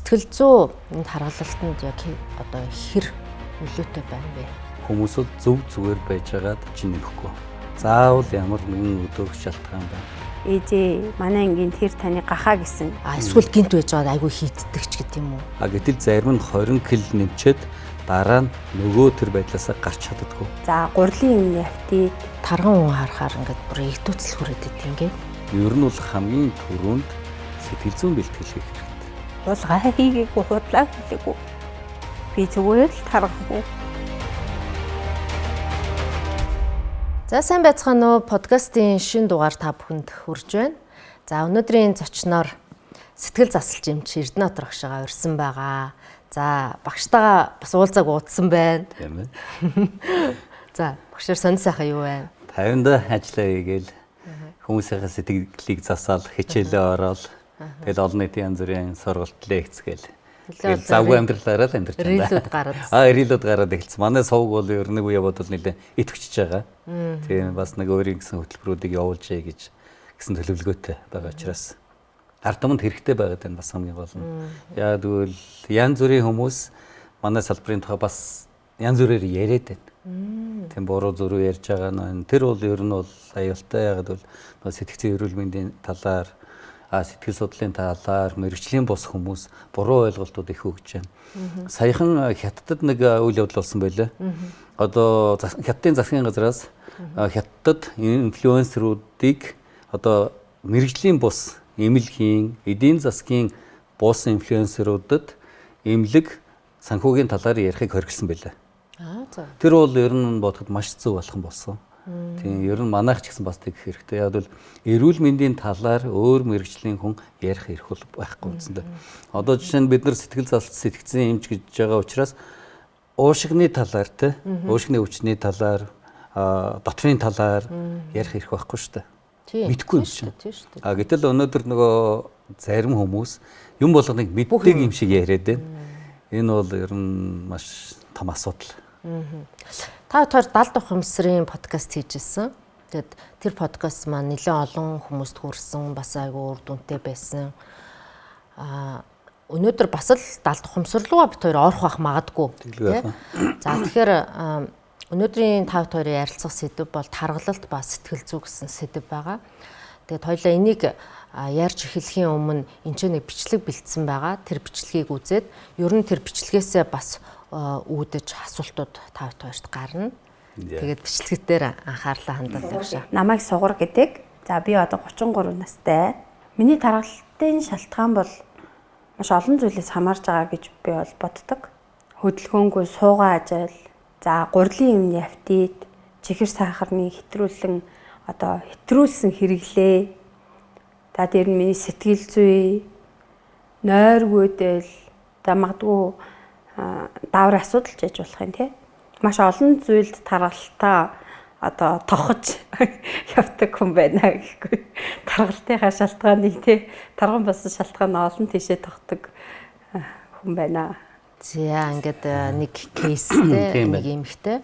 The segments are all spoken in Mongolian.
Сэтгэл зүй энэ тархалтанд яг одоо хэр нөлөөтэй байна вэ? Хүмүүсүүд зөв зүгээр байжгаад чинь нэмэхгүй. Заавал ямар нэгэн өдөөх шалтгаан байна. Ээжээ, манай ангийн тэр таны гахаа гэсэн. А эсвэл гинт байж байгаад айгүй хийддэг ч гэдэм юм уу? А гэтэл зарим нь 20 кг нэмчээд дараа нь нөгөө төр байдлаасаа гарч чаддаггүй. За, гурлын өмнө аппетит, Тарган хүн харахаар ингээд бүр эгдүүцэл хүрээд идэв ингээд. Ер нь бол хамгийн түрүүнд сэтгэл зүйн бэлтгэл хийх хэрэгтэй. Хулгай хийгээгүй, худлаа хэлээгүй. Би зүгээр л таргахгүй. За, сайн байцгаана уу? Подкастын шинэ дугаар та бүхэнд хүрж байна. За, өнөөдрийн зочноор сэтгэл засалж эмч Эрдэнэ Оторгошоо урьсан байгаа. За, багштайгаа бас уулзааг уудсан байна. Тийм ээ. За, багшаар сонь сайхан юу вэ? 50-да ажиллаа хийгээл хүмүүсийнхээ сэтгэлийг засаал, хичээлээ ороод тэгэл олон нийтийн янз бүрийн сургалт, лекц гээл. Тэгэл завгүй амьдралаараа л амьдарч байна. Рилүүд гараад. Рилүүд гараад эхэлсэн. Манай сувг бол ер нь нэг үе яваад бол нэлээ идэвхжиж байгаа. Тийм, бас нэг өөрийн гэсэн хөтөлбөрүүдийг явуулжээ гэж гэсэн төлөвлөгөөтэй байгаа учраас ард түмэнд хэрэгтэй байгаад байна бас хамгийн гол нь. Яг тэгвэл янз бүрийн хүмүүс манай салбарын тухай бас янз бүрээр яриад байна. Тийм, буруу зүрүү ярьж байгаа нь тэр бол ер нь бол аюултай. Яг тэгвэл сэтгцэн эрүүл мэндийн талаар, сэтгэл судлалын талаар мэрэгжлийн бус хүмүүс буруу ойлголтууд их өгч байна. Саяхан Хятадд нэг үйл явдал болсон байлээ. Одоо Хятадын засгийн газраас Хятадд инфлюенсеруудыг, одоо мэрэгжлийн бус эмнэлгийн, эдийн засгийн бус инфлюенсеруудад эмнэлэг санхүүгийн талаар ярихыг хоригдсан байлээ. За. Тэр бол ер нь бодоход маш зөв алхам болсон. Тийм, ер нь манайх ч гэсэн бас тэгэх хэрэгтэй. Яг бол эрүүл мэндийн талаар өөр мэрэгжлийн хүн ярих эрх бол байхгүй үндсэндээ. Одоо жишээ нь бид нар сэтгэл засалт, сэтгцэн эмч гэж байгаа учраас уушигны талаар те, уушигны өвчний талаар, дотрын талаар ярих эрх байхгүй шүү дээ. Мэдхгүй юм чинь. Тийм шүү дээ. А гэтэл өнөөдөр нөгөө зарим хүмүүс юм болгоныг мэддэг юм шиг яриад байна. Энэ бол ер нь маш том асуудал. Та хоёр 70 ухамсарын подкаст хийжсэн. Тэгээд тэр подкаст маань нэлээд олон хүмүүст хүрсэн, бас айгүй үр дүнтэй байсан. Өнөөдөр бас л 70 ухамсар руугаа бит хоёр орох бах магадгүй. Тэглгүй. За, тэгэхээр өнөөдрийн та хоёрын ярилцах сэдэв бол таргалалт ба сэтгэл зүй гэсэн сэдэв байгаа. Тэгээд хоёлаа энийг ярьж эхлэхийн өмнө энэ ч нэг бичлэг бэлдсэн байгаа. Тэр бичлэгийг үзээд ер нь тэр бичлэгээсээ бас үүдэж асуултууд та хоёрт гарна. Тэгээд бичлэг дээр анхаарлаа хандуулъя багшаа. Намайг Сугар гэдэг. За, би одоо 33 настай. Миний таргалтын шалтгаан бол маш олон зүйлээс хамаарч байгаа гэж би бол боддог. Хөдөлгөөнгүй суугаа ажил, за, гурлын өмнө аппетит, чихэр сахарны хэтрүүлэн одоо хэтрүүлсэн хэрэглээ. За, тэр нь миний сэтгэл зүй, нойргүйдэл, за, магадгүй дааврын асуудал ч яж болох юм тий. Маш олон зүйлд таргалтаа одоо тохож явдаг хүн байна гэхгүй. Таргалтынхаа шалтгааныг тий, тарган болсон шалтгаан олон тийшээ тохдог хүн байна. За, ингээд нэг кейстэй нэг эмэгтэй.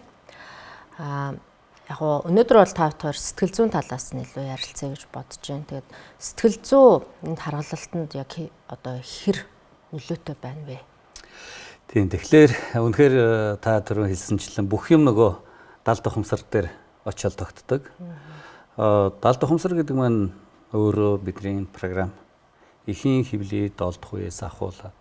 Яг гоо өнөөдөр бол та хоёр сэтгэл зүйн талаас нь илүү ярилцъя гэж бодож байна. Тэгээд сэтгэл зүй энэ тархалтанд яг одоо хэр нөлөөтэй байна вэ? Тийм, тэгэхээр үнэхээр та түрүүн хэлсэнчлэн бүх юм нөгөө далд ухамсар дээр очиод тогтдог. Далд ухамсар гэдэг маань өөрөө бидний програм. Эхийн хөвлий 7 дахь үеэс ахуулаад.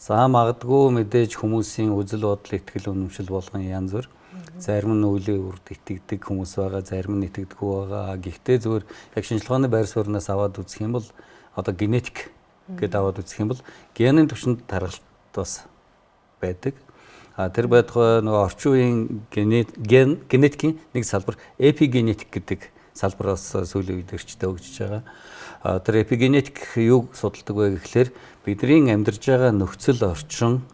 За, магадгүй мэдээж хүмүүсийн үзэл бодол, итгэл үнэмшил болгон янз бүр. Зарим нь үлийн үрд итгэдэг хүмүүс байгаа, зарим нь итгэдэггүй байгаа. Гэхдээ зүгээр яг шинжилгээ ухааны байр сууриас аваад үзэх юм бол одоо генетик гэдээ аваад үзэх юм бол генийн түвшинд таргалт бас байдаг. А тэр байтугай нөгөө орчин үеийн генетикийн нэг салбар эпигенетик гэдэг салбар бас сүүлийн үед эрчтэй хөгжиж байгаа. Тэр эпигенетик юуг судалдаг вэ гэхлээр бидний амьдарч байгаа нөхцөл орчин,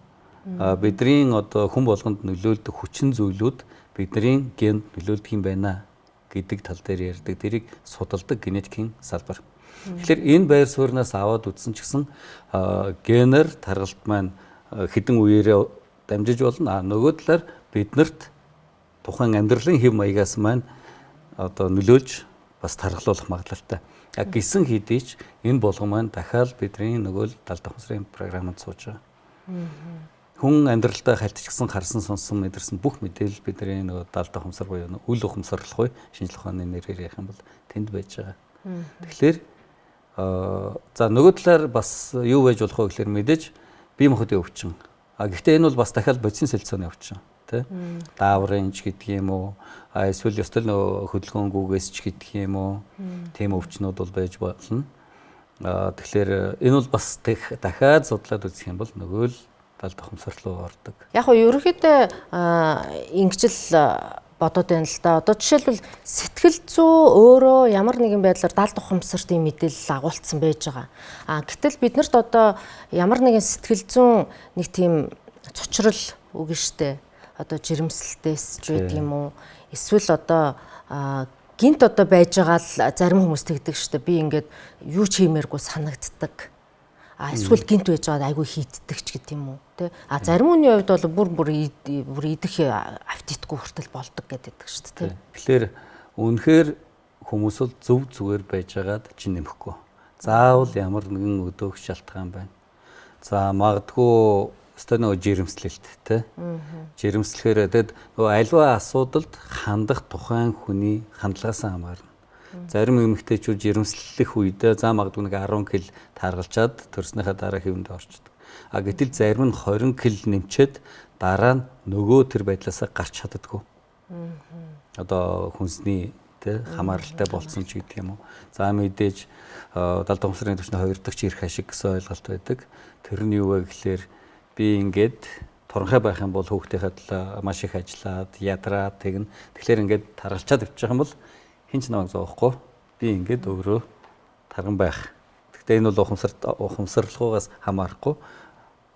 бидний одоо хүн болгонд нөлөөлдөг хүчин зүйлүүд бидний генд нөлөөлдөг юм байна гэдэг тал дээр ярьдаг. Тэрийг судалдаг генетикийн салбар. Тэгэхээр энэ байр сууриас аваад үзсэн ч гэсэн генээр таргалт маань хэдэн үеэрээ дамжиж болно. А нөгөө талаар биднэрт тухайн амьдралын хэв маягаас маань одоо нөлөөлж бас таргалуулах магадлалтай. Гисэн хэдий ч энэ болгон маань дахиад бидний нөгөө л далд ухамсарын програмд сууж байгаа. Хүн амьдралдаа халтчихсан, харсан, сонсон, мэдэрсэн бүх мэдээлэл бидний нөгөө далд ухамсар буюу үл ухамсарлах буюу шинжлэх ухааны нэрээр ярих юм бол тэнд байж байгаа. Тэгэхээр за нөгөө талаар бас юу байж болох вэ гэхээр мэдээж бие махбодын өвчин. Гэхдээ энэ бол бас дахиад бодисын солилцооны өвчин, тий. Дааврын ч гэдэг юм уу, эсвэл ёстой нөгөө хөдөлгөөнгүүгээс ч гэдэг юм уу, тийм өвчнүүд бол байж болно. Тэгэхээр энэ бол бас дахиад судлаад үзэх юм бол нөгөө л далд ухамсар руу ордог. Яг нь ерөнхийдөө ингэж л бодоод байна л да. Одоо жишээлбэл сэтгэл зүй өөрөө ямар нэгэн байдлаар далд ухамсарт ийм мэдээлэл агуулсан байж байгаа. Гэтэл биднэрт одоо ямар нэгэн сэтгэл зүйн нэг тийм цочрол үгэн штэ. Одоо жирэмслэлтээс ч байдаг юм уу? Эсвэл одоо гинт одоо байж байгаа л зарим хүмүүс тэгдэг штэ. Би ингээд юу ч хиймээргүй санагддаг. Эсвэл гинт байж байгаад айгүй хийддэг ч гэдэг юм уу, тэ. Зарим хүний хувьд бол бүр бүр идэх аппетитгүй хүртэл болдог гэдэг шүү дээ, тэ. Тэгэхээр үнэхээр хүмүүс бол зөв зүгээр байж байгаад чинь нэмэхгүй. Заавал ямар нэгэн өдөөх шалтгаан байна. За магадгүй өстой нөгөө жирэмслэлт, тэ. Жирэмслэхээр тэгэд нөгөө альва асуудалд хандах тухайн хүний хандлагаас хамаарна. Зарим эмэгтэйчүүд жирэмслэх үедээ за магадгүй нэг 10 кг тааргалчаад төрснийхаа дараа хэвэндээ орчдөг. Гэтэл зарим нь 20 кг нэмчээд дараа нь нөгөө тэр байдлаасаа гарч чаддаггүй. Одоо хүнсний тэ хамааралтай болцсон ч гэдэг юм уу. За мэдээж далд ухамсарын түвшний 2 дахь эрх ашиг гэсэн ойлголт байдаг. Тэр нь юу вэ гэхлээр би ингээд туранхай байх юм бол хүүхдийнхээ төлөө маш их ажиллаад ядраад тэгнэ. Тэгэхээр ингээд таргалчаад өвчих юм бол хин ч намайг зовохгүй. Би ингээд өөрөө тарган байх. Гэхдээ энэ бол ухамсарлахугаас хамаарахгүй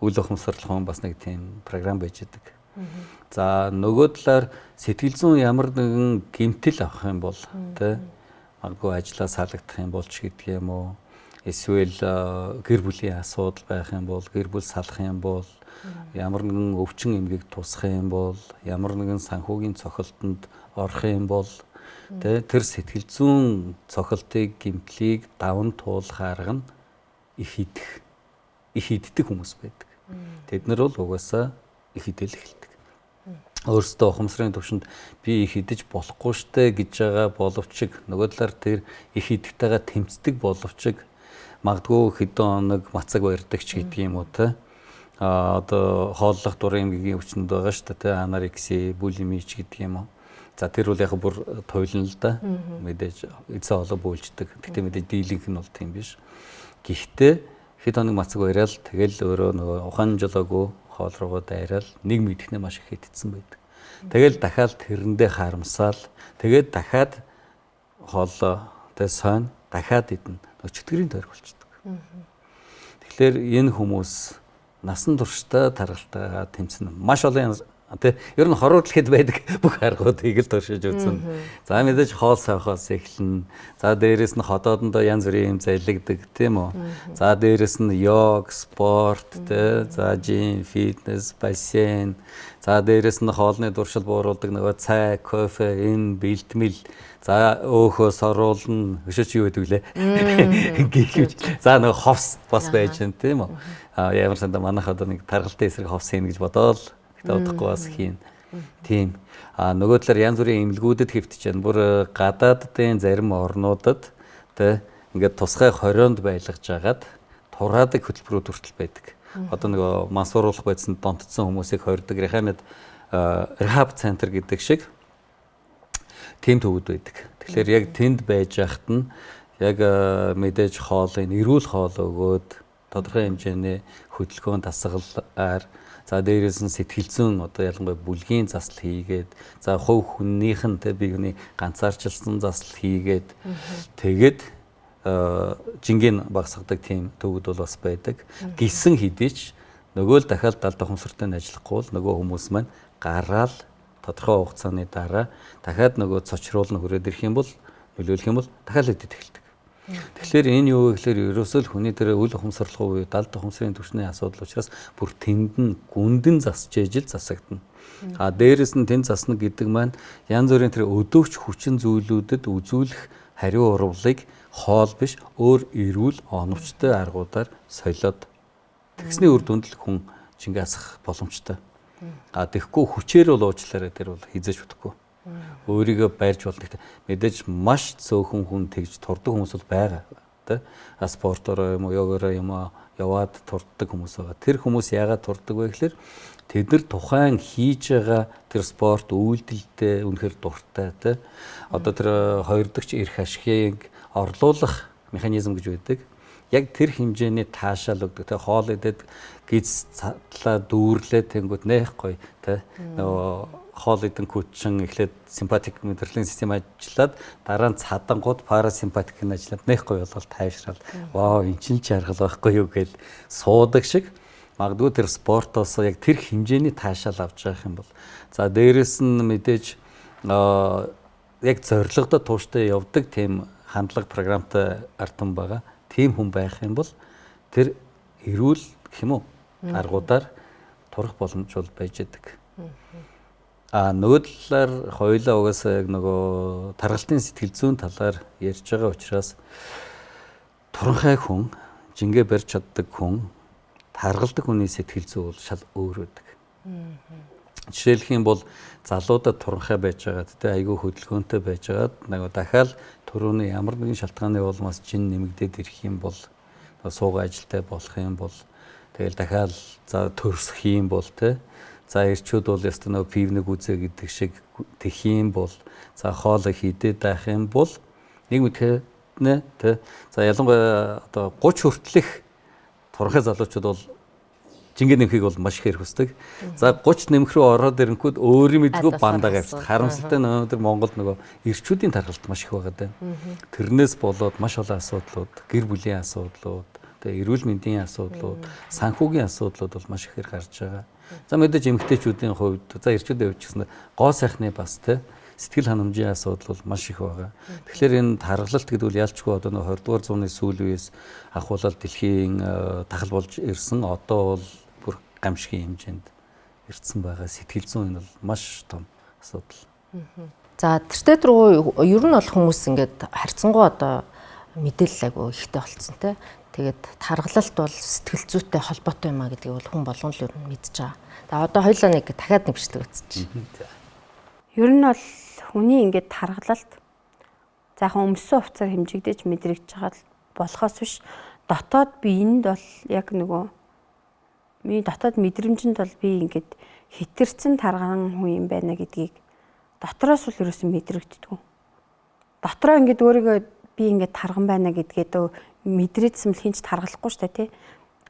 үл ухамсарлах бас нэг тийм програм байж идэг. За нөгөө талаар сэтгэл зүйн ямар нэгэн гэмтэл авах юм бол тэ магадгүй ажлаа салагдах юм бол ч гэдэг юм уу. Эсвэл гэр бүлийн асуудал байх юм бол, гэр бүл салах юм бол, ямар нэгэн өвчин эмгэг тусах юм бол, ямар нэгэн санхүүгийн цохилтонд орох юм бол тэ тэр сэтгэл зүйн цохилтыг, гэмтлийг даван туулах арга нь их идэх. Их иддэг хүмүүс байдаг. Тэд нар бол угаасаа их идэл эхэлдэг. Өөрсдөө ухамсарын төвшөнд би их идэж болохгүй штэ гэж байгаа боловч нөгөө талаар тэр их идэхтэйгээ тэмцдэг боловч магадгүй хэдэн хоног мацаг барьдаг ч гэдэг юм уу те. Одоо хооллох дурын эмгэгийн өвчнөд байгаа штэ те, анорекси, булими ч гэдэг юм уу. За тэр бол яг бүр туйлна л да. Мэдээж эзэн хоолой бөөлждөг. Гэхдээ мэдээж дийлэнх нь бол тийм биш. Гэхдээ хэд хоног мацаг бариад тэгэл өөрөө нөгөө ухаан жолоогүй хоол руугаа дайраал нэг мэдхнээ маш их идсэн байдаг. Тэгэл дахиад тэрэндээ харамсаал тэгээд дахиад хоолоо тэ сойн дахиад идэнэ. Нөгөө чөтгөрийн тойрог болчдөг. Тэгэхээр энэ хүмүүс насан туршдаа таргалтайгаа тэмцэнэ. Маш олон тэ ер нь хорвоо дэлхийд байдаг бүх аргуудыг л туршиж үзсэн. За мэдээж хоол савхаас эхэлнэ. За дээрэс нь ходоодондоо янз бүрийн юм залгидаг тийм үү. За дээрэс нь йог, спорт тэ за жим, фитнес, бассейн. За дээрэс нь хоолны дуршил бууруулдаг нөгөө цай, кофе, энэ бэлтгэл. За өөхөө соруулна. Өшөөч юу гэдэг вүлээ? Гэлвч. За нөгөө ховс бас байж гэн тийм үү. Ямар санда манайх одоо нэг таргалтын эсрэг ховс хийнэ гэж бодоол. Гэтэ удахгүй бас хийн. Тийм. Нөгөө талаар янз бүрийн эмнэлгүүдэд хэвтэж байна. Бүр гадааддын зарим орнуудад тэ ингээд тусгай хорионд байлгаж агаад тураадаг хөтөлбөрүүд хүртэл байдаг. Одоо нөгөө мансууруулах байцсанд донтцсон хүмүүсийг хордог рехаб центр гэдэг шиг тийм төвүүд байдаг. Тэгэхээр яг тэнд байж байхад нь яг мэдээж хоолыг эрүүл хоол өгөөд тодорхой хэмжээний хөдөлгөөн дасгалаар за дээрээс нь сэтгэл зүйн одоо ялангуяа бүлгийн засал хийгээд за хувь хүннийх нь тэ бие хүний ганцаарчилсан засал хийгээд тэгээд жингийн багасгадаг тийм төвүүд бол бас байдаг. Гисэн хэдий ч нөгөө л дахиад далд ухамсартай нь ажиллахгүй бол нөгөө хүмүүс маань гараал тодорхой хугацааны дараа дахиад нөгөө цочруулна хүрээд ирэх юм бол нөлөөлөх юм бол дахиад идэт эхэлдэг. Тэгэхээр энэ юу вэ гэхээр ерөөсөө л хүний тэр үл ухамсарлах буюу далд ухамсарын түвшний асуудал учраас бүр тэнд нь гүндэн засч ижил засагдана. А дээрэс нь тэнд засна гэдэг маань янз бүрийн тэр өдөөгч хүчин зүйлүүдэд үзүүлэх хариу урвалыг хоол биш өөр эрүүл оновчтой аргуудаар солиод тэгсний үр дүнд л хүн жингээ асах боломжтой. А тэгэхгүй хүчээр бол уучлаарай тэр бол хизээж бүтэхгүй. Өөрийгөө барьж болно. Мэдээж маш цөөхөн хүн тэгж турдаг хүмүүс бол байгаа. Тэ? А спортоор юм уу, йогаороо юм уу яваад турддаг хүмүүс байгаа. Тэр хүмүүс яагаад турдаг вэ гэхээр тэд нар тухайн хийж байгаа тэр спорт үйлдэлдээ үнэхээр дуртай тэ. Одоо тэр хоёр дахь эрх ашигыг орлуулах механизм гэж байдаг. Яг тэр хэмжээний таашаал өгдөг. Тэ хоол идээд гиз цадлаа дүүрлээ тэнгүүд нэх гоё тэ. Нөгөө хоол идэн хүчин эхлээд симпатик мэдрэлийн систем ажиллаад дараа нь цадангууд парасимпатик нь ажиллаад нэх гоё болол тайвшрал вау эн чинь жаргал байхгүй юу гэл суудаг шиг магадгүй тэр спортоос яг тэр хэмжээний таашаал авч явах юм бол за дээрэс нь мэдээж яг зорилгодоо тууштай явдаг тийм хандлага програмтай артан байгаа. Тийм хүн байх юм бол тэр эрүүл гэх юм уу аргуудаар турах боломж бол байж байдаг. А нөгөө талаар хоёулаа угаасаа яг нөгөө таргалтын сэтгэл зүйн талаар ярьж байгаа учраас туранхай хүн, жингээ барьж чаддаг хүн, таргалдаг хүний сэтгэл зүй бол шал өөр байдаг. Жишээлх юм бол залуудад туранхай байж байгаад тэ айгүй хөдөлгөөнтэй байж байгаад нөгөө дахиад түрүүний ямар нэгэн шалтгааны улмаас жин нэмэгдээд ирэх юм бол суугаа ажилтай болох юм бол тэгэл дахиад за төрсөх юм бол тэ за эрчүүд бол ёстой нөгөө пивник үзээ гэдэг шиг тэх юм бол за хоол хийдээд байх юм бол нэг мэдхээ нэ тэ за ялангуяа одоо 30 хүртэлх туранхай залуучууд бол жингээ нэмхийг бол маш ихээр хүсдэг. За 30 нэмэх рүү ороод ирэнгүүт өөрийн мэдгүй бандаа авчих. Харамсалтай нь өнөөдөр Монголд нөгөө эрчүүдийн тархалт маш их байгаа даа. Тэрнээс болоод маш олон асуудлууд, гэр бүлийн асуудлууд, тэгээ эрүүл мэндийн асуудлууд, санхүүгийн асуудлууд бол маш ихээр гарч байгаа. За мэдээж эмэгтэйчүүдийн хувьд, за эрчүүдийн хувьд ч гэсэн гоо сайхны бас тэ сэтгэл ханамжийн асуудал бол маш их байгаа. Тэгэхээр энэ таргалалт гэдэг бол ялчгүй одоо нэг 20 дугаар зууны сүүл үеэс ахуулаад дэлхийн тахал болж ирсэн. Одоо бол бүр гамшигын хэмжээнд ирсэн байгаа. Сэтгэл зүйн энэ бол маш том асуудал. За тэртээ тэргүй ер нь бол хүмүүс ингээд харьцангуй одоо мэдээлэл айгүй ихтэй болцсон те. Тэгээд таргалалт бол сэтгэл зүйтэй холбоотой юм а гэдгийг бол хүн болгон л ер нь мэдж байгаа. За одоо хоёулаа нэг дахиад нэг бичлэг үзчих. Ер нь бол хүний ингээд таргалалт за яг өмссөн хувцаар хэмжигдэж мэдрэгдэж байгаа болохоос биш дотоод би энд бол яг нөгөө миний дотоод мэдрэмжинд бол би ингээд хитэрсэн тарган хүн юм байна гэдгийг дотроос бол ерөөсөн мэдрэгддэг. Дотроо ингээд өөрийгөө би ингээд тарган байна гэдгээд мэдрээдсэн л хинч таргалахгүй шүү дээ тий.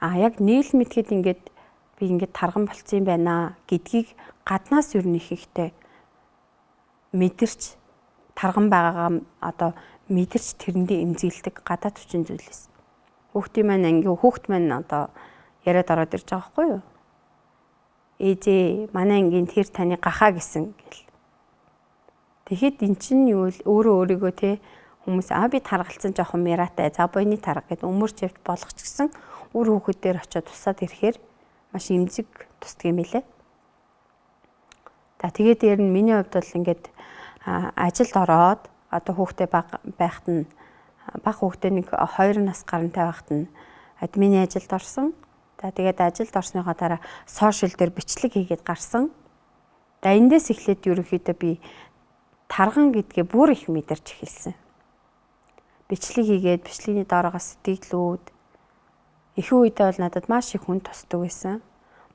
А яг нийл мэдхэд ингээд би ингээд тарган болцсон юм байна гэдгийг гаднаас ер нь их ихтэй мэдэрч тарган байгаагаа одоо мэдэрч тэрэндээ эмзэглэдэг гадаад хүчин зүйлээс. Хүүхдийн маань анги хүүхд маань одоо яриад ороод ирж байгаа байхгүй юу? Ээжээ манай ангийн тэр таны гахаа гэсэн гэл. Тэгэхэд эн чинь юу л өөрөө өөрийгөө те хүмүүс аа би таргалцсан жоохон миратай за буйны тарга гэд өмөрч явж болох ч гэсэн үр хүүхэд дээр очиод тусаад ирэхээр маш эмзэг тусдаг юм билэ. За тэгээд дээр нь миний хувьд бол ингээд ажилд ороод одоо хүүхдээ бага байхад нь бага хүүхдээ нэг 2 нас гарантай байхад нь админы ажилд орсон. За тэгээд ажилд орсныхоо дараа сошиал дээр бичлэг хийгээд гарсан. За эндээс эхлээд ерөнхийдөө би тарган гэдгээ бүр их мэдэрч эхэлсэн. Бичлэг хийгээд бичлэгийн доороогоо сэтгэлүүд ихэнх үедээ бол надад маш их хүн тусдаг байсан.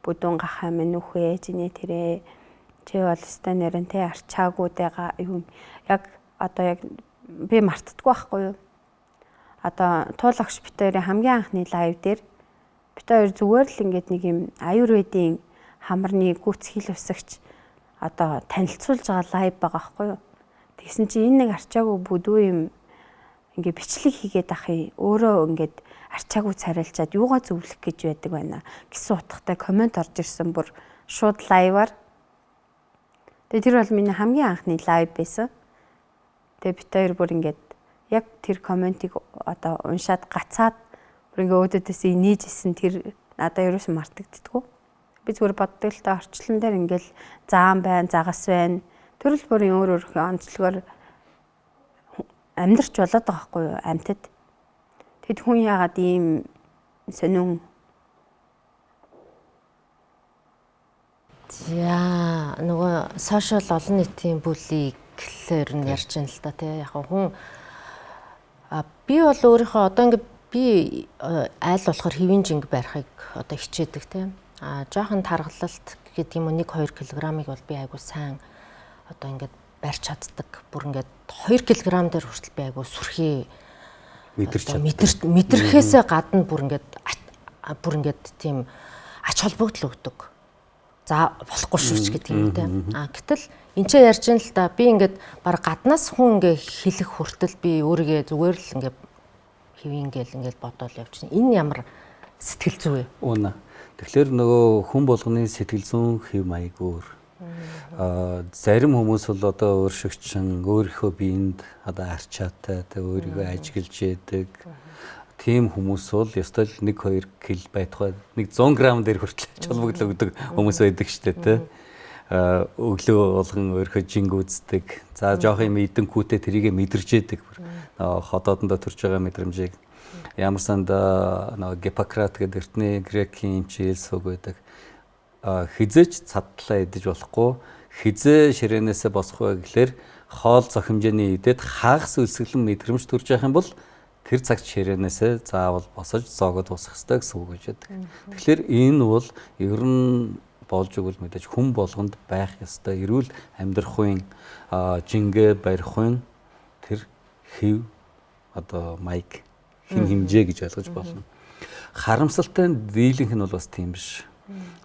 Бүдүүн гахаа минь нүхээ жинээ тэрээ чи бол өстой нэрэн те арчаагүйтэйга юм яг одоо яг би мартдаггүй байхгүй юу. Одоо туулагч бит хоёрын хамгийн анхны лайв дээр бит хоёр зүгээр л ингээд нэг юм аюурведийн хамарны гүйцэтгэл усагч одоо танилцуулж байгаа лайв байгаа байхгүй юу. Тэгсэн чи энэ нэг арчаагүй бүдүү юм ингээ бичлэг хийгээд ах юм өөрөө ингээд арчаагүй царайлчаад юугаа зөвлөх гэж байдаг байна гэсэн утгатай комент орж ирсэн бүр шууд лайваар. Тэгээ тэр бол миний хамгийн анхны лайв байсан. Тэгээ бит хоёр бүр ингээд яг тэр комментиг одоо уншаад гацаад бүр ингээ өөдөөдөөс инээжсэн тэр надаа ерөөсөн мартагддаггүй. Би зүгээр боддог л та орчлон дээр ингээл заан байна, загас байна. Төрөл бүрийн өөр өөрхөн онцлогоор Амьдрч болоод байгаа байхгүй юу амьтад. Тэгэд хүн яагаад ийм сонин. За нөгөө сошиал олон нийтийн бүлийг л ер нь ярьж байна л да тий. Яг хүн би бол өөрийнхөө одоо ингээд би айл болохоор хэвийн жинг барихыг одоо хичээдэг тий. А жоохон таргалалт гэдэг юм уу 1-2 кг-ыг бол би айгу сайн одоо ингээд барьж чаддаг. Бүр ингээд 2 кг дээр хүртэл би айгу сүрхий мэдэрч чаддаг. Мэдрэхээсээ гадна бүр ингээд тийм ач холбогдол өгдөг. За болохгүй шүү ч гэдэг юм те. А гэтэл энэ ч ярьж ин л да би ингээд баг гаднаас хүн ингээ хэлэх хүртэл би өөрийгөө зүгээр л ингээ хэвийн ингээл ингээл бодоол явчихна. Энэ ямар сэтгэл зүй вэ? Үнэ. Тэгэхээр нөгөө хүн болгоны сэтгэл зүйн хэв маяг өөр. Зарим хүмүүс бол одоо өөршигчин өөрийнхөө биед одоо арчаатай тэ өөрийгөө ажиглаж яадаг. Тийм хүмүүс бол ёстой л 1-2 кг байтугай 100 г дээр хүртэл чолбогдол өгдөг хүмүүс байдаг шүү дээ тэ. Өглөө болгон өөрийнхөө жинг үздэг. За жоох юм идэнгүүтээ тэрийгэ мэдэрч яадаг. Ходоодондоо төрж байгаа мэдрэмжийг ямар санд нөгөө Гиппократ гэдэг эртний грекийн эмч хэлс үг байдаг. Хизээч цадлаа идэж болохгүй, хизээ ширээнээсээ босох вэ гэхлээр хоол зох хэмжээний идээд хагас өлсгөлэн мэдрэмж төрж явах юм бол тэр цагт ширээнээсээ заавал босож зоогоод дуусгах ёстой гэсэн үг гэж байдаг. Тэгэхээр энэ бол ер нь болж өгвөл мэдээж хүн болгонд байх ёстой эрүүл амьдрах үеийн жингээ барих үеийн тэр хэв одоо маяг хин хэмжээ гэж ойлгож болно. Харамсалтай нь дийлэнх нь бол бас тийм биш.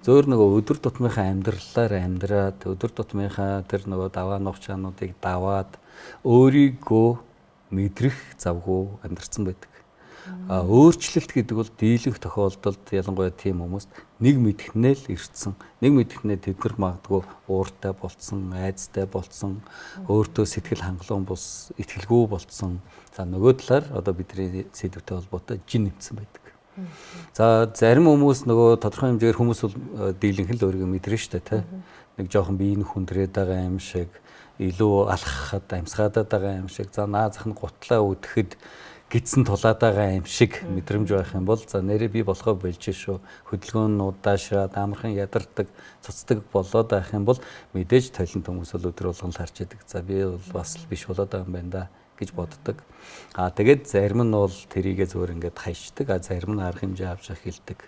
Зөөр нөгөө өдөр тутмынхаа амьдралаар амьдраад өдөр тутмынхаа тэр нөгөө даваа нухчаануудыг даваад өөрийгөө мэдрэх завгүй амьдарсан байдаг. Өөрчлөлт гэдэг бол дийлэнх тохиолдолд ялангуяа тийм хүмүүст нэг мэдхнээ л ирсэн. Нэг мэдхнээ тэд нар магадгүй ууртай болцсон, айцтай болцсон, өөртөө сэтгэл хангалуун бус, итгэлгүй болцсон. За нөгөө талаар одоо бидний сэдвтэй холбоотой жин нэмсэн байдаг. За зарим хүмүүс нөгөө тодорхой хэмжээгээр хүмүүс бол дийлэнх л өөрийгөө мэдрэн штэ тэ. Нэг жоохон биеийн хүндрээд байгаа юм шиг, илүү алхахад амьсгаадаад байгаа юм шиг, за наа зах нь гутлаа үдэхэд гидсэн тулаад байгаа юм шиг мэдрэмж байх юм бол за нэрээ би болохоо болж шүү. Хөдөлгөөн нь удаашраад амархан ядардаг, цуцдаг болоод байх юм бол мэдээж толинд хүмүүс бол өдөр болгон л харж идэг. За би бол бас л биш болоод байгаа юм байна да гэж боддог. А тэгээд зарим нь бол тэрийгэ зөвөр ингээд хайчдаг. А зарим нь арга хэмжээ авч эхэлдэг.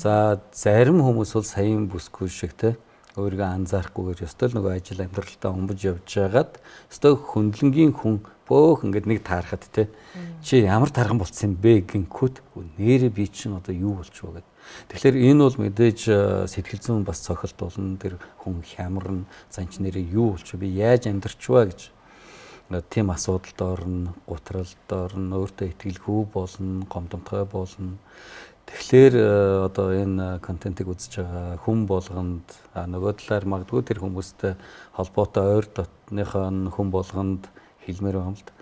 За зарим хүмүүс бол саяын бүсгүй шиг те өөрийгөө анзаарахгүйгээр ёстой л нөгөө ажил амьдралтаа өмбөж явж байгаад ёстой хөндлөнгийн хүн бөөх ингээд нэг таарахад те чи ямар тархан болцсон юм бэ гинкүүд нэрээ би чинь одоо юу болчихвоо гэд. Тэгэхээр энэ бол мэдээж сэтгэл зүйн бас цохилт болно. Тэр хүн хямарна, зан чи нэрээ юу болчих би яаж амьдрчваа гэж тийм асуудалд орно, гутралд орно, өөртөө итгэлгүй болно, гомдомтгой болно. Тэгэхээр одоо энэ контентыг үзэж байгаа хүн болгонд нөгөө талаар магадгүй тэр хүмүүстэй холбоотой ойр дотныхоо хүн болгонд хэлмээр байгаа юм л да.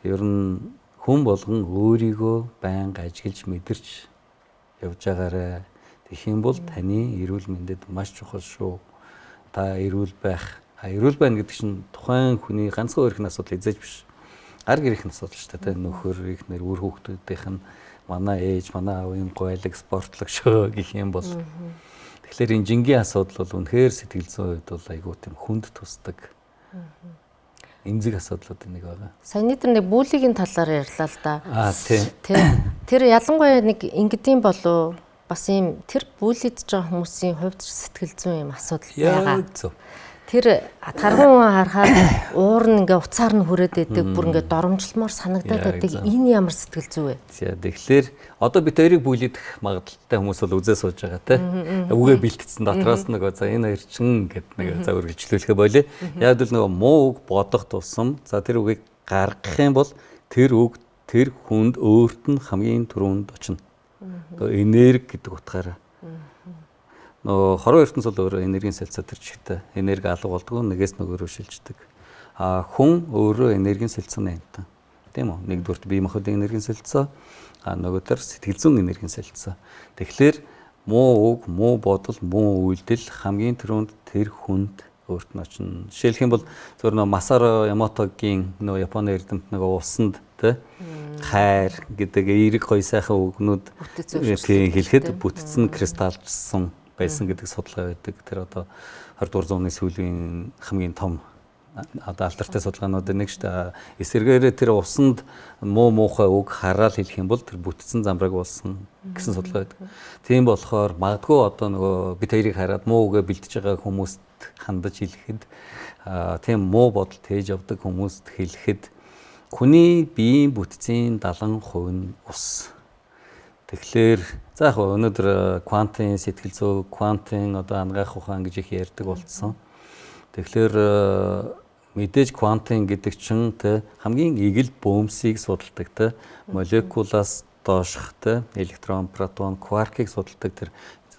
Ер нь хүн болгон өөрийгөө байнга ажиглаж мэдэрч явж байгаарэ. Тэгэх юм бол таны эрүүл мэндэд маш чухал шүү. Та эрүүл байх. Эрүүл байна гэдэг чинь тухайн хүний ганцхан өөрийнх нь асуудал эзэж биш. Гар гэрийнх нь асуудал шүү дээ. Нөхөр, эхнэр, үр хүүхдүүдийнх нь манай ээж, манай аав юм гойлог, спортлог шүү гэх юм бол. Тэгэхээр энэ жингийн асуудал бол үнэхээр сэтгэл зүйн хувьд бол айгүй тийм хүнд тусдаг. Эмзэг асуудлуудын нэг байгаа. Саяны тэр нэг бүлигийн талаар ярьлаа л да. Аа тий. Тэр ялангуяа нэг ингэдэм болов бас ийм тэр бүлийдж байгаа хүмүүсийн хувьд сэтгэл зүйн юм асуудал байгаа. Зөв. Тэр тарган хүн харахаар уур нь ингээ уцаар нь хүрээд байдаг, бүр ингээ доромжлмоор санагдаад байдаг. Энэ ямар сэтгэл зүй вэ? За тэгэхээр одоо бид хоёрыг бүлийдэх магадлалтай хүмүүс бол үзээ сууж байгаа те. Үгээ бэлтцсэн дотроос нөгөө за энэ хоёр чин гэд нэг за үргэлжлүүлэхэ болио. Яг л нөгөө муу үг бодох тусам за тэр үгийг гаргах юм бол тэр үг тэр хүнд өөрт нь хамгийн түрүүнд очино. Энерги гэдэг утгаараа. Нөгөө хорвоо ертөнц бол өөрөө энергийн солилцоо төр чигтэй. Энерги алга болдгоо нэгээс нөгөө рүү шилждэг. А хүн өөрөө энергийн солилцооны амьтан. Тийм үү? Нэгдүгürt бие махбодын энергийн солилцоо, а нөгөө төр сэтгэл зүйн энергийн солилцоо. Тэгэхээр муу үг, муу бодол, муу үйлдэл хамгийн түрүүнд тэр хүнд Өөрт нь очино. Жишээлх юм бол зөвхөн нөгөө Масаро Ямотогийн нөгөө Японы эрдэмт нөгөө усанд тэ хайр гэдэг эерэг гоё сайхан үгнүүд тийм хэлэхэд бүтэц нь кристаллжсан байсан гэдэг судалгаа байдаг. Тэр одоо 20 дугаар зууны сүүлийн хамгийн том одоо алдартай судалгаануудын нэг шүү дээ. Эсвэргээрээ тэр усанд муу муухай үг хараал хэлэх юм бол тэр бүтцэн замраг болсон гэсэн судалгаа байдаг. Тийм болохоор магадгүй одоо нөгөө бид хоёрыг хараад муу үгээ бэлдэж байгаа хүмүүст хандаж хэлэхэд, тийм муу бодол тээж явдаг хүмүүст хэлэхэд хүний биеийн бүтцийн 70% нь ус. Тэгэхээр за яг өнөөдөр квантын сэтгэл зүй, квантын одоо анагаах ухаан гэж их ярьдаг болцсон. Тэгэхээр мэдээж квантын гэдэг чинь тэ хамгийн эгэл бөөмсийг судалдаг, тэ молекулаас доошх тэ электрон, протон, кваркийг судалдаг тэр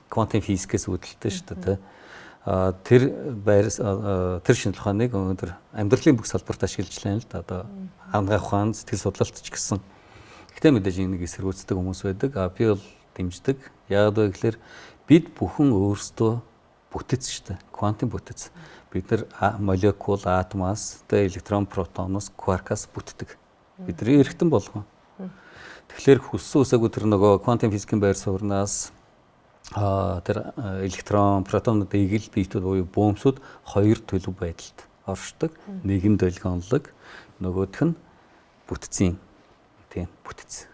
квантын физикээс үүдэлтэй шүү дээ, тэ. Тэр байр тэр шинжилгээ ухааныг өнөөдөр амьдралын бүх салбарт ашиглаж байна л да. Одоо анагаах ухаан, сэтгэл судлалт ч гэсэн. Гэхдээ мэдээж энийг эсэргүүцдэг хүмүүс байдаг. А би бол дэмждэг. Яагаад вэ гэхээр бид бүхэн өөрсдөө бүтэц шүү дээ. Квантын бүтэц. Бид нар молекул, атомаас, тэ электрон, протоноос, кваркаас бүтдэг. Бидний эргэтэн болгон. Тэгэхээр хүссэн үсээгүй тэр нөгөө квантын физикийн байр суурнаас тэр электрон, протонууд эгэл биетүүд буюу бөөмсүүд хоёр төлөв байдалд оршдог. Нэг нь долгионлог, нөгөөх нь бүтцийн тийм бүтэц.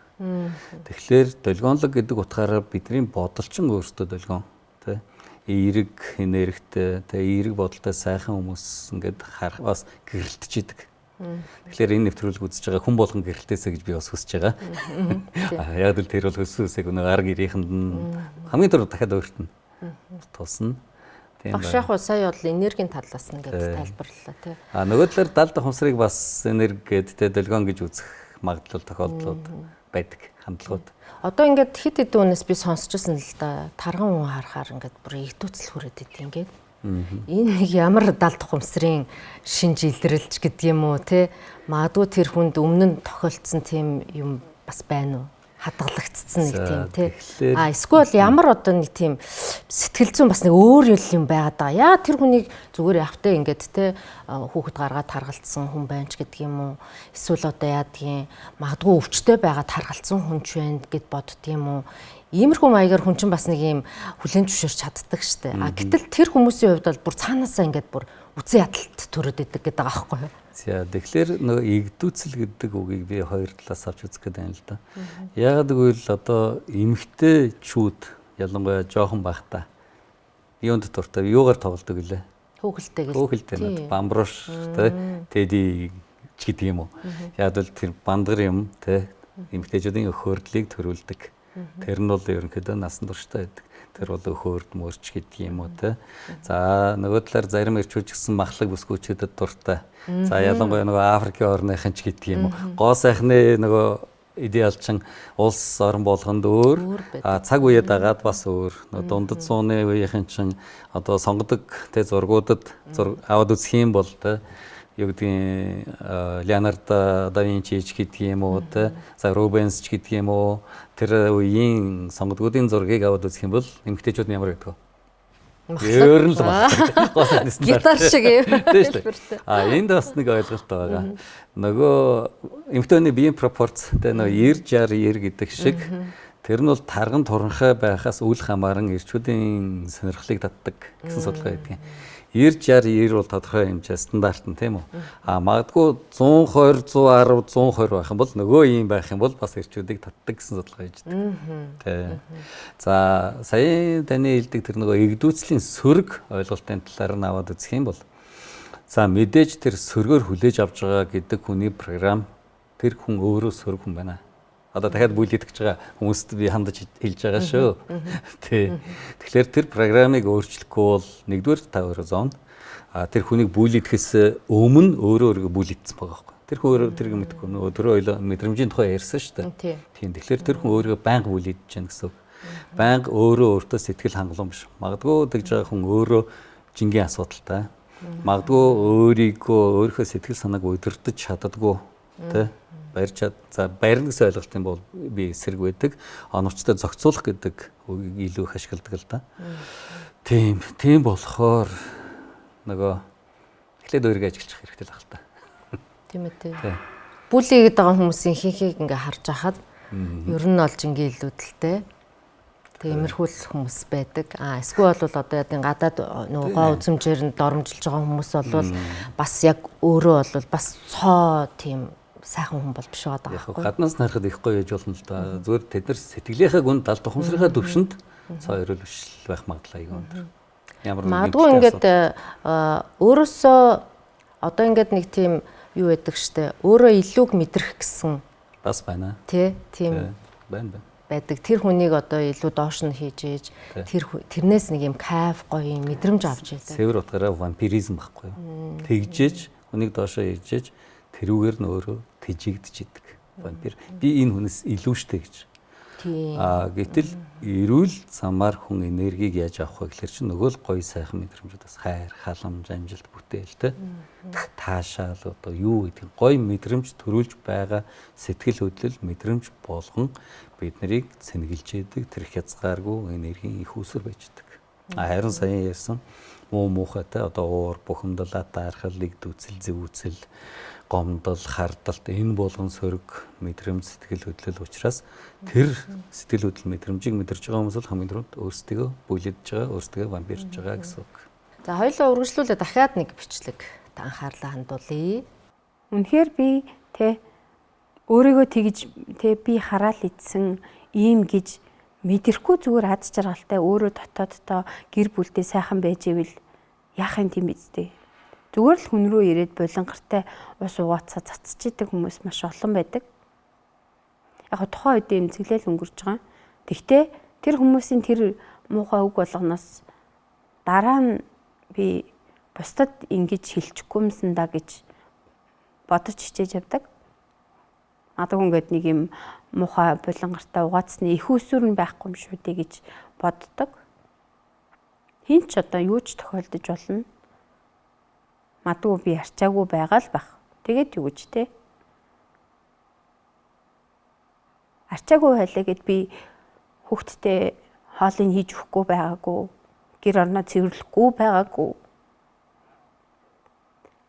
Тэгэхээр долгионлог гэдэг утгаараа бидний бодолчин өөрсдөө долгион, тий эерэг энергитэй, тэ эерэг бодолтой сайхан хүмүүс ингээд харах бас гэрэлтэж идэг. Тэгэхээр энэ нэвтрүүлэг үзэж байгаа хүн болгон гэрэлтээсэй гэж би бас хүсэж байгаа. Яг л тэр бол хүссэн үсэг нөгөө ар гэрийнхэнд нь хамгийн түрүү дахиад өөрт нь тусна. Тийм Багш яг сая бол энергийн талаас нь гэж тайлбарлалаа тий. А нөгөө талаар далд ухамсарыг бас энерги гээд тэ долгион гэж үзэх магадлал тохиолдлууд байдаг, хандлагууд. Одоо ингээд хэд хэдэн хүнээс би сонсч байсан л да. Тарган хүн харахаар ингээд бүр игдүүцэл хүрээд идэв ингээд. Энэ нэг ямар далд ухамсарын шинж илрэлж гэдэг юм уу те. Магадгүй тэр хүнд өмнө нь тохиолдсон тийм юм бас байна уу? Хадгалагдсан нэг тийм те. А эсвэл ямар одоо нэг тийм сэтгэл зүйн бас нэг өөр юм байгаад байгаа. Яа тэр хүнийг зүгээр явхтай ингээд те хүүхэд гаргаад таргалцсан хүн байна ч гэдэг юм уу? Эсвэл одоо яадгийн магадгүй өвчтэй байгаад таргалцсан хүн ч байна гэд бодд юм уу? Иймэрхүү маягаар хүн чинь бас нэг юм хүлээн зөвшөөрч чаддаг штэ. А гэтэл тэр хүмүүсийн хувьд бол бүр цаанаасаа ингээд бүр үцэн ядалт төрөөд идэг гэдэг байгаа байхгүй юу? За тэгэхээр нөгөө игдүүцэл гэдэг үгийг би хоёр талаас авч үзэх гэдэг юм л да. Яагаад гэвэл одоо эмэгтэйчүүд ялангуяа жоохон байхдаа юунд дуртай, юугаар тоглодог гэлээ? Хөөхөлтэй гэл. Хөөхөлтэй над бамбруш тэ тэди ч гэдэг юм уу. Яг л тэр бандгар юм тэ эмэгтэйчүүдийн өхөрдлийг төрүүлдэг. Тэр нь бол ерөнхийдөө насан туршдаа байдаг. Тэр бол өхөрд мөрч гэдэг юм уу те. За нөгөө талаар зарим эрчүүч гэсэн махлаг бүсгүүчүүдэд дуртай. За ялангуяа нөгөө Африкийн орныхан ч гэдэг юм уу. Гоо сайхны нөгөө идеалчин улс орон болгонд өөр, а цаг үеэ дагаад бас өөр. Нөгөө дундад зууны үеийнхэн чинь одоо сонгодог те зургуудад аваад үзэх юм бол те юу гэдгийг Леонардо да Винчи ч гэдэг юм уу те, за Рубенс ч гэдэг юм уу, тэр үеийн сонгодгуудын зургийг аваад үзэх юм бол эмэгтэйчүүд нь ямар гэдэг вэ? Өөр нь л байна. Гитар шиг юм. Тийм шүү дээ. А энд бас нэг ойлголт байгаа. Нөгөө эмэгтэйний биеийн пропорц тэ нөгөө 90 60 90 гэдэг шиг тэр нь бол тарган туранхай байхаас үл хамааран эрчүүдийн сонирхлыг татдаг гэсэн судалгаа байдаг. 90 60 90 бол тодорхой хэмжээ стандарт нь тийм үү? А магадгүй 120 110 120 байх юм бол нөгөө ийм байх юм бол бас эрчүүдийг татдаг гэсэн судалгаа хийж байдаг. Тэ. За сая таны хэлдэг тэр нөгөө эгдүүцлийн сөрөг ойлголтын талаар нь аваад үзэх юм бол за мэдээж тэр сөргөөр хүлээж авч байгаа гэдэг хүний програм тэр хүн өөрөө сөрөг хүн байна. Одоо дахиад бүлэдэх гэж байгаа хүмүүст би хандаж хэлж байгаа шүү. Тий. Тэгэхээр тэр програмыг өөрчлөхгүй бол нэгдүгээр та өөрөө зоон. А тэр хүнийг бүлэдэхээс өмнө өөрөө өөрийгөө бүлэдсэн байгаа байхгүй. Тэр хүн өөрөө тэрийг мэдэхгүй. Нөгөө түрүү ойлоо мэдрэмжийн тухай ярьсан шүү дээ. Тийм. Тэгэхээр тэр хүн өөрийгөө байнга бүлэдэж байна гэсэн үг. Байнга өөрөө өөртөө сэтгэл хангалуун биш. Магадгүй тэгж байгаа хүн өөрөө жингийн асуудалтай. Магадгүй өөрийгөө өөрийнхөө сэтгэл санааг удирдах чаддаггүй. Тэ? Барьж чад. За барина гэсэн ойлголт юм бол би эсрэг байдаг. Оновчтой зохицуулах гэдэг үгийг илүү их ашигладаг л да. Тийм, тийм болохоор Нөгөө эхлээд өөрийгөө ажиглах хэрэгтэй л байх л та. Тийм ээ тий. Бүлий гэдэг байгаа хүмүүсийн хинхийг ингээ харж хахад ер нь бол жингийн илүүдэлтэй. Тиймэрхүү л хүмүүс байдаг. А эсвэл бол одоо яг гадаад нөгөө гоо үзмжээр нь доромжилж байгаа хүмүүс бол бас яг өөрөө бол бас цоо тийм сайхан хүн бол биш байгаа байхгүй. Гаднаас нь харахад их гоё яж болно л да. Зүгээр тэд нар сэтгэлийнхээ гүн далд ухамсарынхаа төвшөнд цоо эрүүл биш байх магадлал аягүй өндөр. Ямар нэгэн магадгүй ингээд өөрөөсөө одоо ингээд нэг тийм юу байдаг штэ. Өөрөө илүүг мэдрэх гэсэн бас байна. Тий, тийм байна. Байдаг. Тэр хүнийг одоо илүү доош нь хийж ээж тэр тэрнээс нэг юм кайф гоё юм мэдрэмж авч байдаг. Цэвэр утгаараа вампиризм байхгүй юу? Тэгжээж хүнийг доошоо хийж тэрүүгээр нь өөрөө тэжигдэж идэг. Вампир. Би энэ хүнээс илүү штэ гэж. Тийм. А гэтэл эрүүл замаар хүн энергийг яаж авах вэ гэхэлэр чинь нөгөө л гоё сайхан мэдрэмжүүд бас хайр, халамж, амжилт, бүтээл те. Таашаал одоо юу гэдэг гоё мэдрэмж төрүүлж байгаа сэтгэл хөдлөл мэдрэмж болгон бид нарыг цэнгэлж идэг тэр хязгааргүй энергийн их үүсвэр байж идэг. А харин сая ярьсан муу муухайтай одоо уур, бухимдал, атаархал, игдүүцэл, зэвүүцэл, гомдол, хардалт энэ болгон сөрөг мэдрэмж сэтгэл хөдлөл учраас тэр сэтгэл хөдлөл мэдрэмжийг мэдэрч байгаа хүмүүс бол хамгийн түрүүнд өөрсдөө бүлэдэж байгаа, өөрсдөө вампирж байгаа гэсэн үг. За хоёулаа үргэлжлүүлээ дахиад нэг бичлэг анхаарлаа хандуулъя. Үнэхээр би тэ өөрийгөө тэгж тэ би хараал идсэн ийм гэж мэдрэхгүй зүгээр аз жаргалтай өөрөө дотооддоо гэр бүлдээ сайхан байж ивэл яах юм тийм биз дээ. Зүгээр л хүн рүү ирээд булангартай ус угаацаа цацж идэг хүмүүс маш олон байдаг. Яг тухайн үед эмзэглэл өнгөрч байгаа. Тэгтээ тэр хүмүүсийн тэр муухай үг болгоноос дараа нь би бусдад ингэж хэлчихгүй юмсан да гэж бодож хичээж явдаг. Магадгүй ингээд нэг юм муухай булангартай угаацсны их усүр нь байхгүй юм шүү дээ гэж боддог. Хин ч одоо юу ч тохиолдож болно. Магадгүй би арчаагүй байгаа л бах. Тэгээд юу гэж те? Арчаагүй байлаа гэд би хүүхдтэй хоолыг хийж өгөхгүй байгаагүй, гэр орноо цэвэрлэхгүй байгаагүй.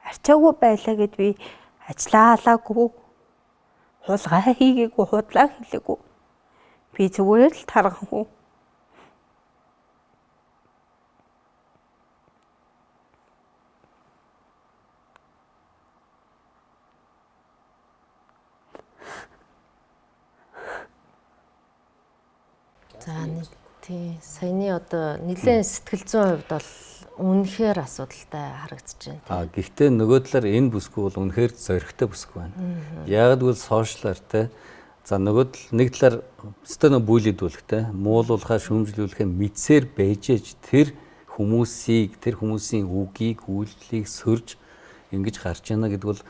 Арчаагүй байлаа гэд би ажиллаа алаагүй, хулгай хийгээгүй, худлаа хэлээгүй. Би зүгээр л тарган хүн. За тий саяны одоо нэлээд сэтгэл зүйн хувьд бол үнэхээр асуудалтай харагдаж байна. А гэхдээ нөгөө талаар энэ бүсгүй бол үнэхээр зоригтой бүсгүй байна. Яг гэвэл сошиалар те за нөгөө тал нэг талаар өстой нөө бүлэдүүлэх те муулуулахаа шүүмжлүүлэхээ мэдсээр байжээж тэр хүмүүсийг тэр хүмүүсийн үгийг үйлдэлийг сөрж ингэж гарч яана гэдэг бол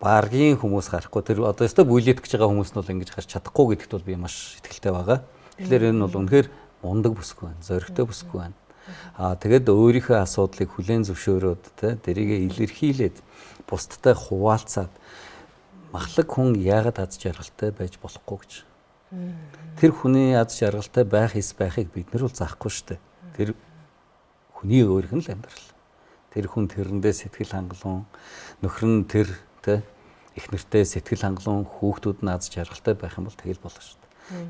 баргийн хүмүүс гарахгүй тэр одоо өстой бүлэдэх гэж байгаа хүмүүс нь бол ингэж гарч чадахгүй гэдэгт бол би маш итгэлтэй байгаа. Тэгэхээр энэ бол үнэхээр мундаг бүсгүй байна, зоригтой бүсгүй байна. Аа тэгээд өөрийнхөө асуудлыг хүлээн зөвшөөрөөд те тэрийгэ илэрхийлээд бусдтай хуваалцаад махлаг хүн яагаад аз жаргалтай байж болохгүй гэж. Тэр хүний аз жаргалтай байх эс байхыг бид нар бол заахгүй шүү дээ. Тэр хүний өөрийнх нь л амьдрал. Тэр хүн тэрэндээ сэтгэл хангалуун, нөхөр нь тэр те их нэртэй сэтгэл хангалуун, хүүхдүүд нь аз жаргалтай байх юм бол тэгэл болно шүү дээ.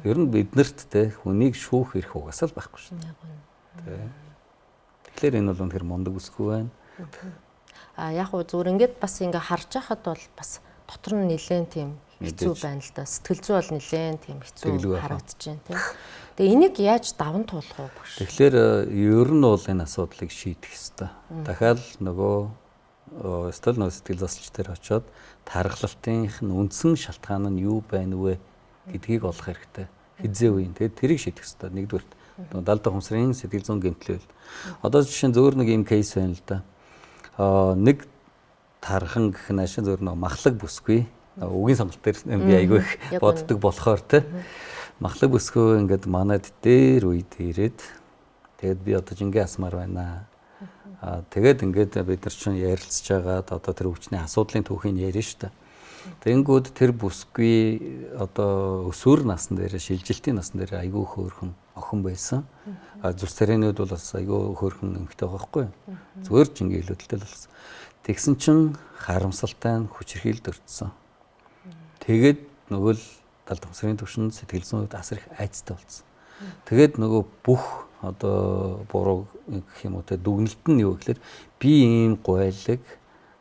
Ер нь биднэрт те хүнийг шүүх эрх угаасаа л байхгүй шүү дээ. Тэгэхээр энэ бол үнэхээр мундаг бүсгүй байна. А яг уу зүгээр ингээд бас ингээ харж байхад бол бас дотор нь нэлээд тийм хэцүү байна л да. Сэтгэл зүй бол нэлээд тийм хэцүү харагдаж байна тийм. Тэгээ энийг яаж даван туулах вэ багш? Тэгэхээр ер нь бол энэ асуудлыг шийдэх ёстой. Дахиад нөгөө өстөл нөгөө сэтгэл зослч дээр очиод тархалтынх нь үндсэн шалтгаан нь юу байна вэ гэдгийг олох хэрэгтэй. Хизээ үеийн. Тэгээд тэрийг шийдэх ёстой. Нэгдүгээрт далд ухамсарын сэтгэл зүйн гэмтэл. Одоо жишээ нь зөөр нэг юм кейс байна л да. Нэг тархан гэх нь ашин зөөр нэг махлаг бүсгүй. Үгийн сонголт дээр би айгүй их боддог болохоор те. Махлаг бүсгүй ингээд манад дээр үед ирээд тэгээд би одоо жингээ асмаар байна. Тэгээд ингээд бид нар чинь ярилцж байгаад одоо тэр өвчний асуудлын түүхийг ярина шүү дээ. Тэнгүүд тэр бүсгүй одоо өсвөр насн дээр, шилжилтийн насн дээр айгүй хөөрхөн охин байсан. А зүс царайнууд бол бас айгүй хөөрхөн эмэгтэй байгаа байхгүй юу? Зүгээр жингийн илүүдэлтэй л болсон. Тэгсэн чинь харамсалтай нь хүчирхийлд өртсөн. Тэгээд нөгөө л далд ухамсарын түвшинд сэтгэл зүйн хувьд асар их айцтай болсон. Тэгээд нөгөө бүх одоо буруу гэх юм уу те дүгнэлт нь юу гэхээр би ийм гуайлаг,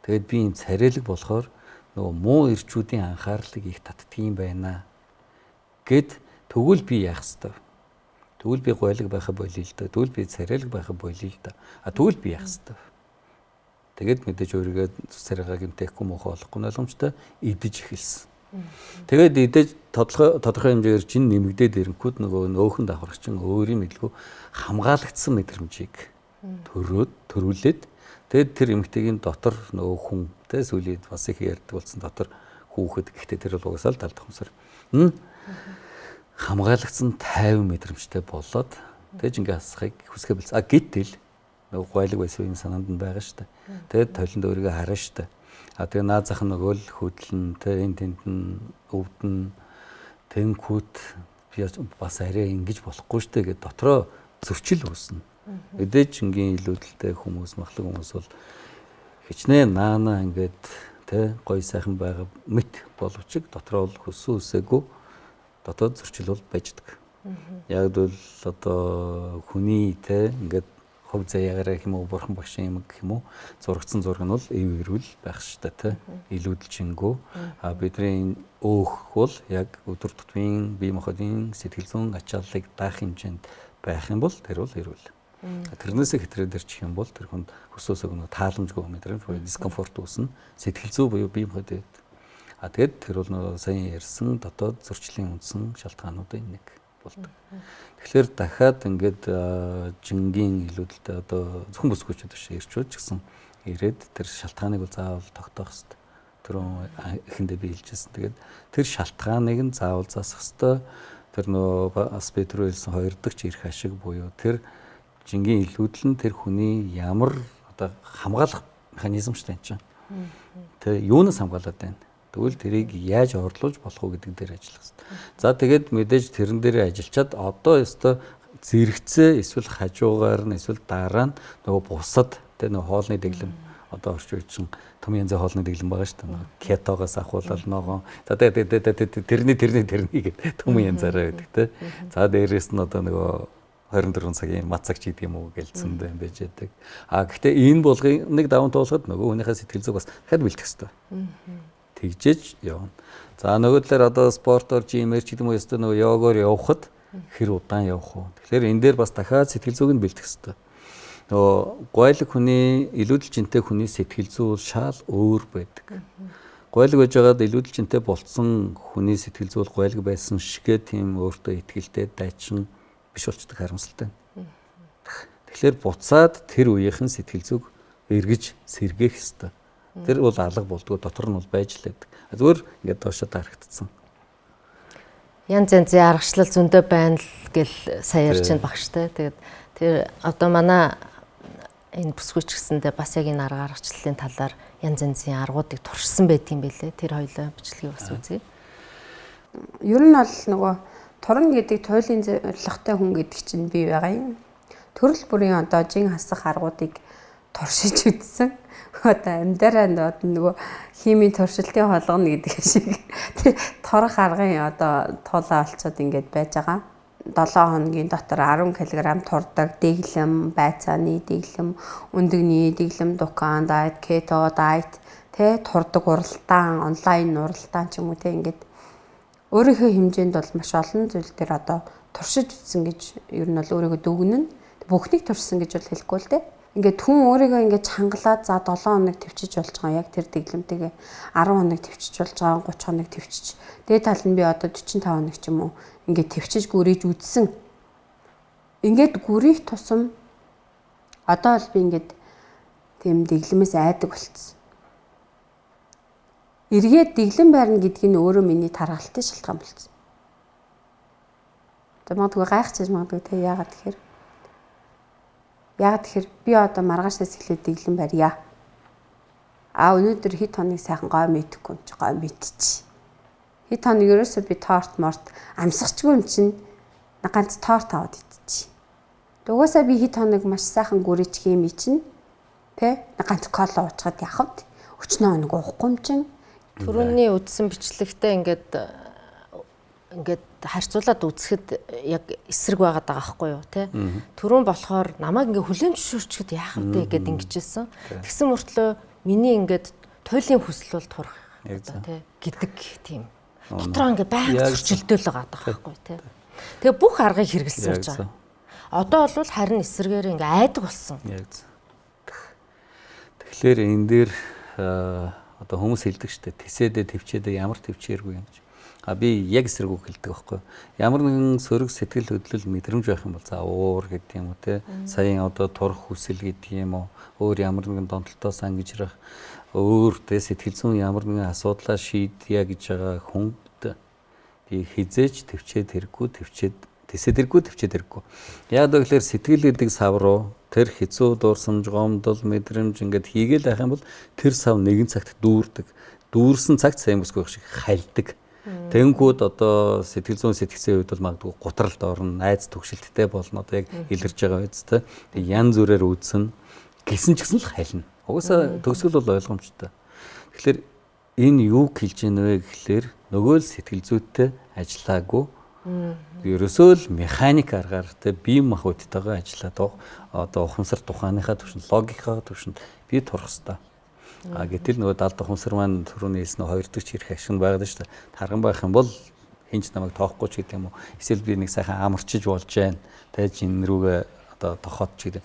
тэгээд би ийм царайлаг болохоор нөгөө муу эрчүүдийн анхаарлыг их татдгийм байна гэд, тэгвэл би яах ёстой? Тэгвэл би гуайлаг байхаа болиё л доо. Тэгвэл би царайлаг байхаа болиё л доо. А тэгвэл би яах ёстой? Тэгээд мэдээж өөрийгөө царайгаа гэмтээхгүй, муухай болохгүй нь ойлгомжтой, идэж эхэлсэн. Тэгээд идэж тодорхой тодорхой хэмжээгээр чин нэмэгдээд ирэнгүүт нөгөө нөөхөн давхарх чин өөрийн мэдлгүй хамгаалагдсан мэдрэмжийг төрөөд төрүүлээд, тэгээд тэр эмэгтэйгийн дотор нөгөө хүн тэ сүүлийн бас их ярьдаг болсон дотор хүүхэд, гэхдээ тэр бол угаасаа л далд ухамсар хамгаалагдсан 50 мэдрэмжтэй болоод тэгж ингээ хасахыг хүсгээ билсэн. А гэтэл нөгөө гуайлаг байсан үеийн санаанд нь байгаа шүү дээ. Тэгээд толинд өөрийгөө харна шүү дээ. А тэгээ наад зах нөгөө л хөдлөн тэ энэ тэнд нь өвдөн, тэнгүүт би бас арай ингэж болохгүй шүү дээ гэд дотроо зөрчил үүснэ. Мэдээж энгийн илүүдэлтэй хүмүүс, махлаг хүмүүс бол хичнээн наана ингээд тэ гоё сайхан байгаа мэт боловч дотроо бол хөссөн үсээгүй дотоод зөрчил бол байждаг. Яг л одоо хүний тэ ингээд хувь заяагаараа гэх юм уу, бурхан багшийн юм гэх юм уу, зурагдсан зураг нь бол эв эрүүл байх шүү дээ, тэ илүүдэлчингүү. А бидний өөх бол яг өдөр тутмын бие махбодын сэтгэл зүйн ачааллыг даах хэмжээнд байх юм бол тэр бол эрүүл. Тэрнээсээ хэтрээд ирчих юм бол тэр хүнд хөсөөсөө нөгөө тааламжгүй мэдрэмж буюу дискомфорт үүснэ. Сэтгэл зүй буюу бие махбод. А тэгэд тэр бол нөгөө сайн ярьсан дотоод зөрчлийн үндсэн шалтгаануудын нэг болдог. Тэгэхээр дахиад ингээд жингийн илүүдэлтэй одоо зөвхөн бүсгүйчүүд биш, эрчүүд ч гэсэн ирээд тэр шалтгааныг бол заавал тогтоох хэрэгтэй. Түрүүн эхэндээ би хэлжсэн. Тэгээд тэр шалтгааныг нь заавал засах хэрэгтэй. Тэр нөгөө бас би түрүү хэлсэн хоёр дахь эрх ашиг буюу тэр жингийн илүүдэл нь тэр хүний ямар одоо хамгаалах механизм шүү дээ энэ чинь. Тэр юунаас хамгаалаад байна? Тэгвэл тэрийг яаж орлуулж болох уу гэдэг дээр ажиллах хэрэгтэй. За тэгээд мэдээж тэрэн дээр ажиллачаад одоо ёстой зэрэгцээ эсвэл хажуугаар нь эсвэл дараа нь нөгөө бусад тэ нөгөө хоолны дэглэм, одоо орчин үеийн чинь том янзын хоолны дэглэм байгаа шүү дээ. Нөгөө кетогоос ахуулаад ногоон. За тэгээд тэрний тэрний тэрний гэдэг том янзаараа байдаг тэ. За дээрээс нь одоо нөгөө 24 цагийн мацагч гэдэг юм уу гэл зөндөө юм байж байдаг. А гэхдээ энэ болгыг нэг даван туулахад нөгөө хүнийхээ сэтгэл зүг бас дахиад бэлтгэх хэрэгтэй. Тэгжээж явна. За нөгөө талаар одоо спортоор, жимээр ч гэдэг юм уу, ёстой нөгөө йогоор явхад хэр удаан явах вэ? Тэгэхээр энэ дээр бас дахиад сэтгэл зүг нь бэлтгэх хэрэгтэй. Нөгөө гуайлаг хүний, илүүдэл жинтэй хүний сэтгэл зүй бол шал өөр байдаг. Гуайлаг байж байгаад илүүдэл жинтэй болцсон хүний сэтгэл зүй бол гуайлаг байсан шигээ тийм өөртөө ихтгэлтэй дайчин биш болчдөг, харамсалтай. Тэгэхээр буцаад тэр үеийнхэн сэтгэл зүг эргэж сэргээх ёстой. Тэр бол алга болдгоо, дотор нь бол байж л байдаг. Зүгээр ингээд доошо дарагдсан. Янз янзын аргачлал зөндөө байна л гэл сая ярьж байна багштай. Тэгээд тэр одоо манай энэ бүсгүйч гэсэндээ бас яг энэ арга аргачлалын талаар янз янзын аргуудыг туршсан байдгийн байлээ. Тэр хоёлоо бичлэгийг бас үзье. Ер нь бол нөгөө турна гэдэг туйлын зорилготой хүн гэдэг чинь би байгаа юм. Төрөл бүрийн одоо жин хасах аргуудыг туршиж үзсэн. Одоо амьдараа нөгөө химийн туршилтын холгоно гэдэг шиг торох аргын одоо туулаа олцоод ингээд байж байгаа. 7 хоногийн дотор 10 кг турдаг дэглэм, байцааны дэглэм, өндөгний дэглэм, дукан дайет, кето дайет, тэ турдаг уралдаан, онлайн уралдаан ч юм уу, тэ ингээд өөрийнхөө хэмжээнд бол маш олон зүйл дээр одоо туршиж үзсэн гэж ер нь бол өөрийгөө дүгнэн. Бүхнийг туршсан гэж бол хэлэхгүй л дээ. Ингээд хүн өөрийгөө ингээд чангалаад, за 7 хоног төвчиж болж байгаа, яг тэр дэглэмтэйгээ 10 хоног төвчиж болж байгаа, 30 хоног төвчиж. Дээд тал нь би одоо 45 хоног ч юм уу ингээд төвчиж гүрийж үзсэн. Ингээд гүрийх тусам одоо бол би ингээд тийм дэглэмээс айдаг болцсон. Эргээд дэглэм байрна гэдг нь өөрөө миний тархалтын шалтгаан болцсон. За магадгүй гайхчихж магадгүй те, яагаад тэгэхээр би одоо маргаашнаас эхлээд дэглэм барья. А өнөөдөр хэд хоног сайхан гой мэдэхгүй юм чи гой мэдчих. Хэд хоног ерөөсөө би торт морт амсахчгүй юм чинь ганц торт аваад идчих. Дугуйсаа би хэд хоног маш сайхан гүрийчих юм чинь тэ ганц кола уучгаад явах вэ? Өчнөө хоног уухгүй юм чинь. Түрүүний үдсэн бичлэгтээ ингээд харьцуулаад үзэхэд яг эсрэг байгаад байгаа байхгүй юу те. Түрүүн болохоор намайг ингээ хүлээн зөвшөөрчөд яах вэ гэд ингэжсэн. Тэгсэн мөртлөө миний ингээд туйлын хүсэл бол турах те гэдэг тийм. Дотроо ингээ байнга зөрчилдөөл байгаа байхгүй те. Тэгээ бүх аргыг хэрэгэлсэн гэж байгаа. Одоо бол харин эсрэгээр ингээ айдаг болсон. Яг зөв. Тэгэхээр энэ дээр одоо хүмүүс хэлдэг штэ тэсээдээ төвчээдээ ямар төвчээргүй юм гэж. А би яг эсрэг үг хэлдэг байхгүй. Ямар нэгэн сөрөг сэтгэл хөдлөл мэдрэмж байх юм бол за уур гэдэг юм уу те. Саяын одоо турах хүсэл гэдэг юм уу. Өөр ямар нэгэн донтолтоос ангижрах өөр те сэтгэл зүйн ямар нэгэн асуудлаа шийдье гэж байгаа хүнд би хизээч төвчээд хэрэггүй төвчээд тэсээд хэрэггүй төвчээд хэрэггүй. Яг гэвэл сэтгэл гэдэг сав руу тэр хэцүү дурсамж, гомдол, мэдрэмж ингээд хийгээл байх юм бол тэр сав нэгэн цагт дүүрдэг. Дүүрсэн цагт сайн бүсгүй шиг хальдаг. Тэнгүүд одоо сэтгэл зүйн сэтгцийн үед бол магадгүй гутралд орно, айц түгшилттэй болно. Одоо яг илэрч байгаа биз дээ. Тэг янз бүрээр үдсэн гисэн ч гэсэн л хальна. Угаасаа төгсгөл бол ойлгомжтой. Тэгэхээр энэ юу хэлж ийн вэ гэхлээр нөгөө л сэтгэл зүйтэй ажиллаагүй. Ерөөсөө л механик аргаар тэ бие махбодтойгоо ажиллаад одоо ухамсар тухааныхаа түвшинд, логикийн түвшинд би турах хэвээр. А гэтэл нөгөө далд ухамсар маань түрүүний хэлсэн хоёр дахь хэрэг ашиг нь байгаад шүү дээ. Тарган байх юм бол хинч намайг тоохгүй ч гэдэг юм уу. Эсвэл би нэг сайхан амарчиж болж जैन. Тэ жин рүүгээ одоо тохоод ч гэдэг.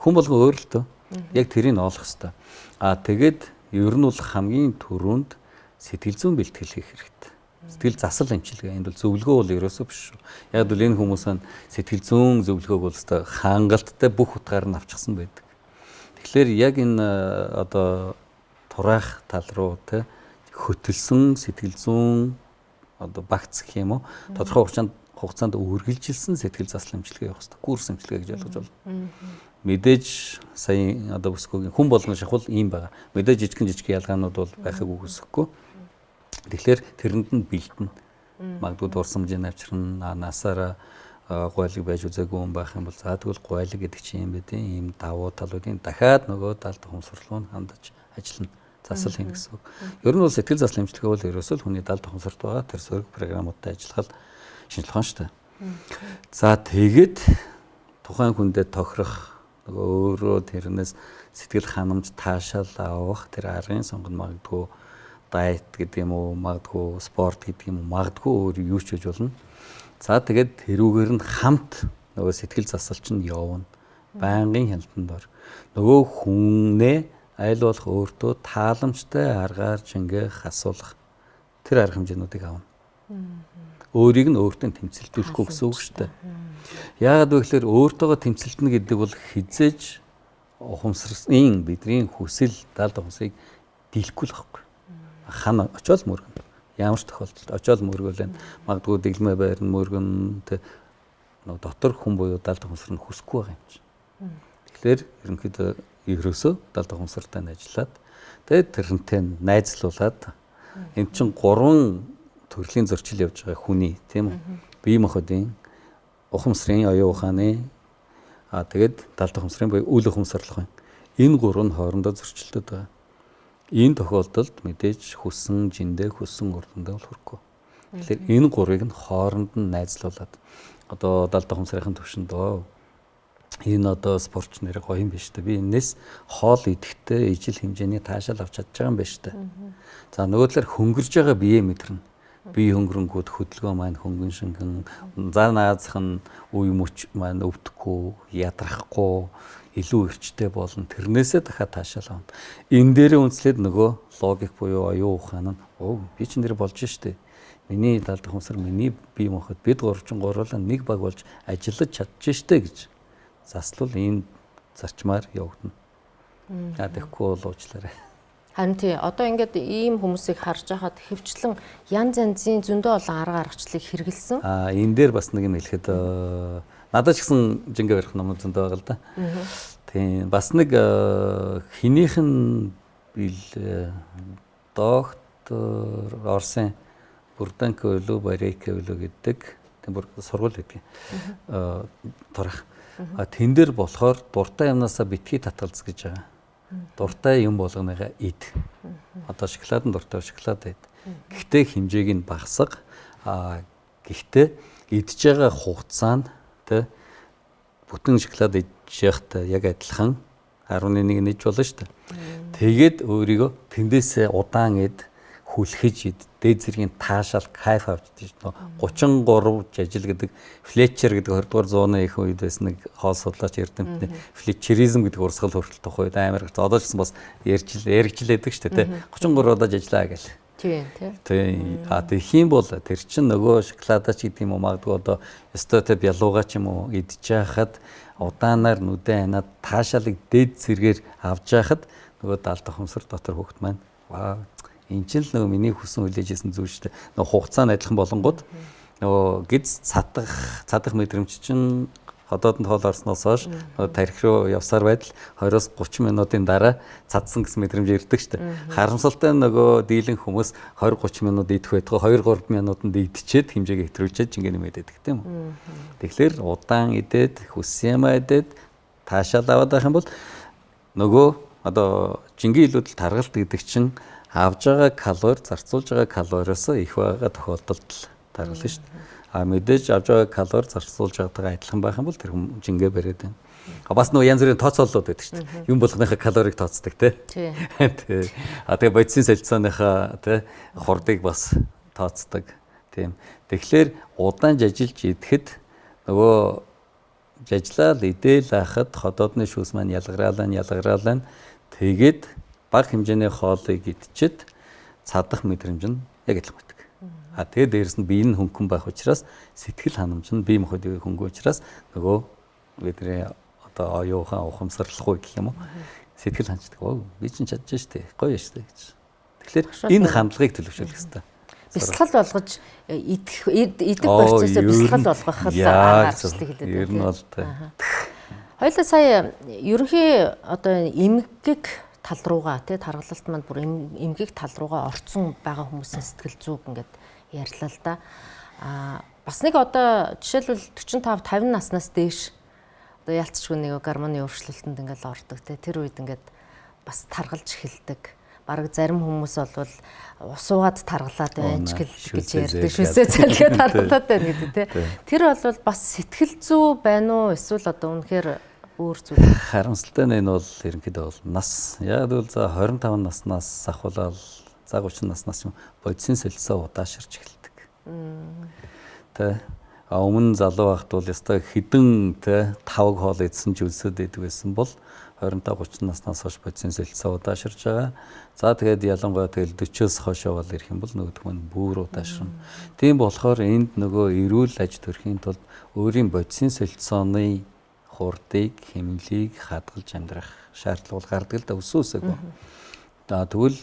Хүн болгон өөр л дөө. Яг тэрийг олох хэвээр. А тэгээд ер нь бол хамгийн түрүүнд сэтгэл зүйн бэлтгэл хийх хэрэгтэй. Сэтгэл засал эмчилгээ. Энд бол зөвлөгөө бол ерөөсөө биш шүү. Яг л энэ хүмүүс нь сэтгэл зүйн зөвлөгөөг бол өстой хангалттай бүх утгаар нь авчихсан байдаг. Тэгэхээр яг энэ одоо тураах тал руу те хөтөлсөн сэтгэл зүйн одоо багц гэх юм уу тодорхой хугацаанд үргэлжилсэн сэтгэл засал эмчилгээ явах хэрэгтэй. Курс эмчилгээ гэж ойлгож байна. Мэдээж сая одоо бүсгүйгийн хүн болгон шахвал ийм байгаа. Мэдээж жижигэн ялгаанууд бол байхыг үгүйсэхгүй. Тэгэхээр тэрэнд нь бэлтэнэ. Магадгүй дурсамжийн авчирна, насаараа гуайлаг байж үзээгүй хүн байх юм бол за тэгвэл гуайлаг гэдэг чинь юм бэ тийм ийм давуу талуудын дахиад нөгөө далд ухамсарлуу хандаж ажиллана. Засал хийнэ гэсэн үг. Ер нь бол сэтгэл засал эмчилгээ бол ерөөсөө л хүний далд ухамсарт байгаа тэр сөрөг програмуудтай ажиллах шинжилгээ ухаан шүү дээ. За тэгээд тухайн хүндээ тохирох нөгөө өөрөө тэрнээс сэтгэл ханамж таашаал авах тэр аргын сонгоно магадгүй дайет гэдэг юм уу, магадгүй спорт гэдэг юм уу, магадгүй өөр юу ч хийж болно. За тэгээд тэрүүгээр нь хамт нөгөө сэтгэл засал чинь явна. Байнгын хяналтанд ор. Нөгөө хүнээ аль болох өөртөө тааламжтай аргаар жингээ хасуулах тэр арга хэмжээнүүдийг авна. Өөрийг нь өөртөө тэмцэлдүүлэхгүй гэсэн үг шүү дээ. Яагаад вэ гэхээр өөртөөгөө тэмцэлдэнэ гэдэг бол хизээж ухамсарын бидний хүсэл далд ухамсарыг дийлэхгүй л байхгүй. Хан очиод мөргөн. Ямар ч тохиолдолд очиод мөргөөлэн магадгүй дэглэмээ байрна мөргөн тэ нөгөө дотор хүн буюу далд ухамсар нь хүсэхгүй байгаа юм чинь. Тэгэхээр ерөнхийдөө ерөөсөө далд ухамсартай нь ажиллаад тэгээд тэрнтэй найзлуулад эн чинь гурван төрлийн зөрчил явж байгаа хүний тийм үү? Бие махбодын ухамсарын оюун ухааны тэгээд далд ухамсарын буюу үл ухамсарлахын энэ гурав нь хоорондоо зөрчилдөд байгаа. Энэ тохиолдолд мэдээж хүссэн жиндээ хүссэн үр дүндээ бол хүрэхгүй. Тэгэхээр энэ гурвыг нь хооронд нь найзлуулад одоо далд ухамсарын төвшөнд энэ одоо спортч нэр гоё юм биш үү? Би энэс хоол идэхтэй ижил хэмжээний таашаал авч чадж байгаа юм байна шүү дээ. За нөгөө талаар хөнгөрж байгаа бие мэдэрнэ. Бие хөнгөрөнгүүд хөдөлгөөн маань хөнгөн шингэн за наазах нь үе мөч маань өвдөхгүй, ядрахгүй илүү эрчтэй болно. Тэрнээсээ дахиад таашаал авна. Энэ дээрээ үнслээд нөгөө логик буюу оюун ухаан нь би ч нэр болж штэ. Миний далд ухамсар, миний бие махбод бид гурван нэг баг болж ажиллаж чадж штэ гэж заслал ийм зарчмаар явагдана. Яа тэгэхгүй бол уучлаарай. Харин тий одоо ингээд ийм хүмүүсийг харж байхад хөвчлэн янз янзын зөндөө олон арга аргачлалыг хэрэгэлсэн. Энэ дээр бас нэг юм хэлэхэд надад ч гэсэн жингээ барих номууд зөндөө байгаа л да. Тийм бас нэг хинийх нь бил доктор Орсын Бурданко өлөө Барейко өлөө гэдэг тийм бүр сургууль гэдэг. Турах. А тэн дээр болохоор дуртай юмнасаа битгий татгалз гэж байгаа. Дуртай юм болгоныгаа ид. Одоо шоколад нь дуртай шоколад ид. Гэхдээ хэмжээг нь багасга. А гэхдээ идж байгаа хугацаа нь тэ бүтэн шоколад идж явахтай яг адилхан 11 нэж болно шүү дээ. Тэгээд өөрийгөө тэндээсээ удаан ид хүлхэж ид дээд зэргийн таашаал кайф авч шүү дээ. 33 жажил гэдэг Флетчер гэдэг 20 дугаар зууны их үед байсан нэг хоол судлаач эрдэмтний флетчеризм гэдэг урсгал хүртэл тухай үед амар гарч одоо ч гэсэн бас ярьж лээдэг шүү дээ. 33 удаа жажлаа гэл. Тийм тий. Тийм. А тэгэх юм бол тэр чинь нөгөө шоколадаа ч гэдэг юм уу магадгүй одоо ёстой тэ бялууга ч юм уу идж байхад удаанаар нүдэн ханаад таашаалыг дээд зэргээр авч байхад нөгөө даалт ухамсар дотор хүүхд маань вау эн чинь л нөгөө миний хүсэн хүлээж исэн зүйл шүү дээ. Нөгөө хугацаа нь адилхан болонгууд нөгөө гиз цадах мэдрэмж чинь ходоодонд хоол орсноос хойш нөгөө тархи руу явсаар байдал 20-оос 30 минутын дараа цадсан гэсэн мэдрэмж ирдэг шүү дээ. Харамсалтай нь нөгөө дийлэн хүмүүс 20 30 минут идэх байтугай 2 3 минутанд идчихэд хэмжээгээ хэтрүүлчихэд жингээ нэмээд байдаг тийм үү. Тэгэхээр удаан идээд хүссэн юмаа идээд таашаал аваад байх юм бол нөгөө одоо жингийн илүүдэл таргалт гэдэг чинь авж байгаа калори зарцуулж байгаа калориос их байгаа тохиолдолд таргална шүү дээ. А мэдээж авж байгаа калори зарцуулж байгаатай адилхан байх юм бол тэр хүн жингээ бариад байна. А бас нөгөө янз бүрийн тооцооллууд байдаг шүү дээ. Юм болгоныхаа калорийг тооцдог тий. Тий. А тэгээ бодисын солилцооныхаа тий хурдыг бас тооцдог. Тийм. Тэгэхээр удаан жажилж идэхэд нөгөө жажлал идээл байхад ходоодны шүүс маань ялграалаа тэгээд бага хэмжээний хоолыг идчихэд цадах мэдрэмж нь яг адилхан байдаг. А тэгээд дээрэс нь бие нь хөнгөн байх учраас сэтгэл ханамж нь бие махбод хөнгөн учраас нөгөө бидний одоо оюухан ухамсарлахгүй гэх юм уу сэтгэл ханчдаг. Оо би чинь чадж штэ гоё штэ гэж. Тэгэхээр энэ хандлагыг төлөвшүүлэх хэрэгтэй. Бясалгал болгож идэх процессоо бясалгал болгох л аргачлалыг хэлээд байна. Ер нь бол Хоёулаа сая ерөнхий одоо эмгэг тал руугаа тий таргалалт маань бүр эмгэг тал руугаа орцсон байгаа хүмүүсийн сэтгэл зүйг ингээд ярьлаа л да. А бас нэг одоо жишээлбэл 45 50 наснаас дээш одоо ялцчгүй нэг гормоны өөрчлөлтөнд ингээд ордог тий тэр үед ингээд бас таргалж эхэлдэг. Бараг зарим хүмүүс бол усуугаад таргалаад байна ч гэж ярьдаг. Шүсээ цалгаа таргалаад байна гэдэг тий. Тэр бол бас сэтгэл зүй байна уу эсвэл одоо үнэхээр өөр зүйл. Харамсалтай нь энэ бол ерөнхийдөө бол нас. Яг гэвэл за 25 наснаас ахуулаад за 30 наснаас юм бодисын солилцоо удаашарч эхэлдэг. Тэ. А өмнө залуу байхад бол ёстой хідэн тэ тавг хоол идсэн ч өлсөд идэг байсан бол 25 30 наснаас хойш бодисын солилцоо удаашарч байгаа. За тэгээд ялангуяа тэгэл 40-оос хойш бол ирэх юм бол нөгөөх нь бүр удаашрна. Тийм болохоор энд нөгөө эрүүл аж төрхийн тулд өөрийн бодисын солилцооны хурдыг, хэмнэлийг хадгалж амьдрах шаардлага бол гардаг л да өссөн өсөөгүй. За тэгвэл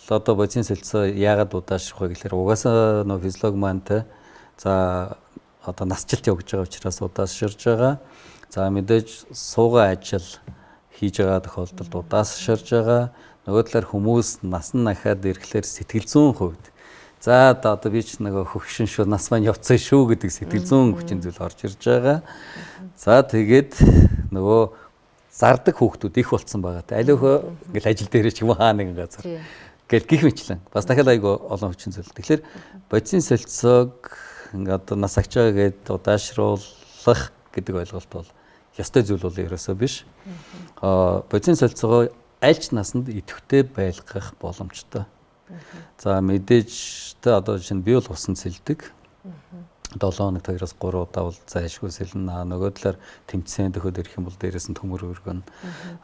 одоо бодисын солилцоо яагаад удаашрах вэ гэхээр угаасаа нөгөө физиолог маань те за одоо насжилт явж байгаа учраас удаашрж байгаа. За мэдээж суугаа ажил хийж байгаа тохиолдолд удаашрж байгаа. Нөгөө талаар хүмүүс насан нахаад ирэхлээр сэтгэл зүйн хувьд за одоо би ч нөгөө хөгшин шүү нас маань явцсан шүү гэдэг сэтгэл зүйн хүчин зүйл орж ирж байгаа. За тэгээд нөгөө зардаг хүүхдүүд их болцсон байгаа. Аль өхөө ингээл ажил дээрээ ч юм уу хаа нэгэн газар. Гэл гих мэтлэн. Бас дахиад айгу олон хүчин зүйл. Тэгэхээр бодисын солилцоог ингээд одоо нас агч байгаа гэдээ удаашруулах гэдэг ойлголт бол ёстой зүйл бол ерөөсөө биш. Бодисын солилцоогоо аль ч насанд идэвхтэй байлгах боломжтой. За мэдээж тэ одоо жишээ нь би бол усан сэлдэг. 7 хоногт 2-оос 3 удаа бол зайлшгүй сэлнэ. Нөгөө талаар тэмцээн төхөд ирэх юм бол дээрээс нь төмөр өргөнө.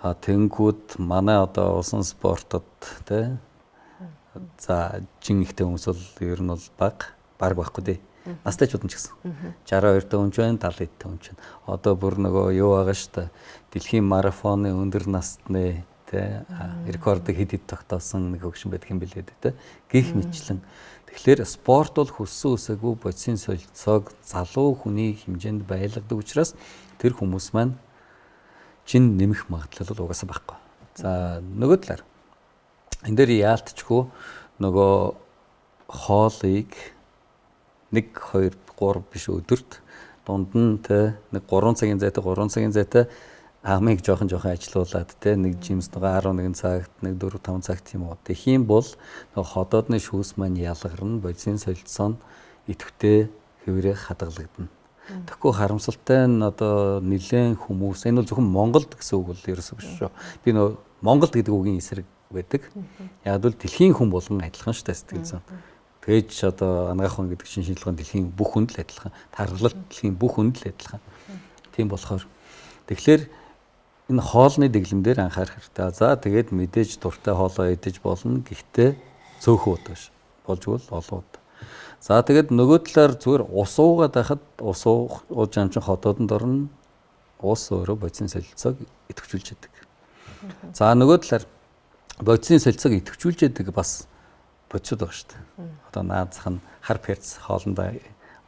А тэнгүүд манай одоо усан спортод тэ за жин ихтэй хүмүүс бол ер нь бол баг байхгүй дээ. Настайчууд нь ч гэсэн. 62 та хүн ч байна, 70 та хүн ч байна. Одоо бүр нөгөө юу байгаа шүү дээ. Дэлхийн марафоны өндөр насны тэ рекордыг хэд хэд тогтоосон нэг хөгшин байдаг юм билээ дээ тэ. Гэх мэтчлэн. Тэгэхээр спорт бол хүссэн үсээгүй бодисын солилцоог залуу хүний хэмжээнд байлгадаг учраас тэр хүмүүс маань чин нэмэх магадлал бол угаасаа байхгүй. За нөгөө талаар Энэ дээр яалтчгүй нөгөө хоолыг 1 2 3 биш өдөрт дунд нь те нэг 3 цагийн зайтай 3 цагийн зайтай амыг жоохон жоохон ажилуулад те нэг жимс нөгөө 11 цагт нэг 4 5 цагт юм уу. Тэгэх юм бол нөгөө ходоодны шүүс маань ялгарна, бодисын солилцоо нь идэвхтэй хэврээ хадгалагдана. Тэгэхгүй харамсалтай нь одоо нэлээд хүмүүс энэ бол зөвхөн Монголд гэсэн үг бол ерөөсөө биш шүү. Би нөгөө Монголд гэдэг үгийн эсрэг байдаг. Яг бол дэлхийн хүн болгон адилхан шүү дээ сэтгэл зүйн. Тэгэж одоо анагаах хүн гэдэг чинь шинжилгээ дэлхийн бүх хүнд л адилхан. Таргалалт дэлхийн бүх хүнд л адилхан. Тийм болохоор тэгэхээр энэ хоолны дэглэм дээр анхаарах хэрэгтэй. За тэгээд мэдээж дуртай хоолоо идэж болно. Гэхдээ цөөхөн удаа биш. Болжгүй л олон удаа. За тэгээд нөгөө талаар зүгээр ус уугаад байхад ус ууж юм чинь ходоодонд орно. Ус өөрөө бодисын солилцоог идэвхжүүлж яадаг. За нөгөө талаар бодисын солилцоог идэвхжүүлж яадаг бас бодисууд байгаа шүү дээ. Одоо наазах нь хар перц хоолндоо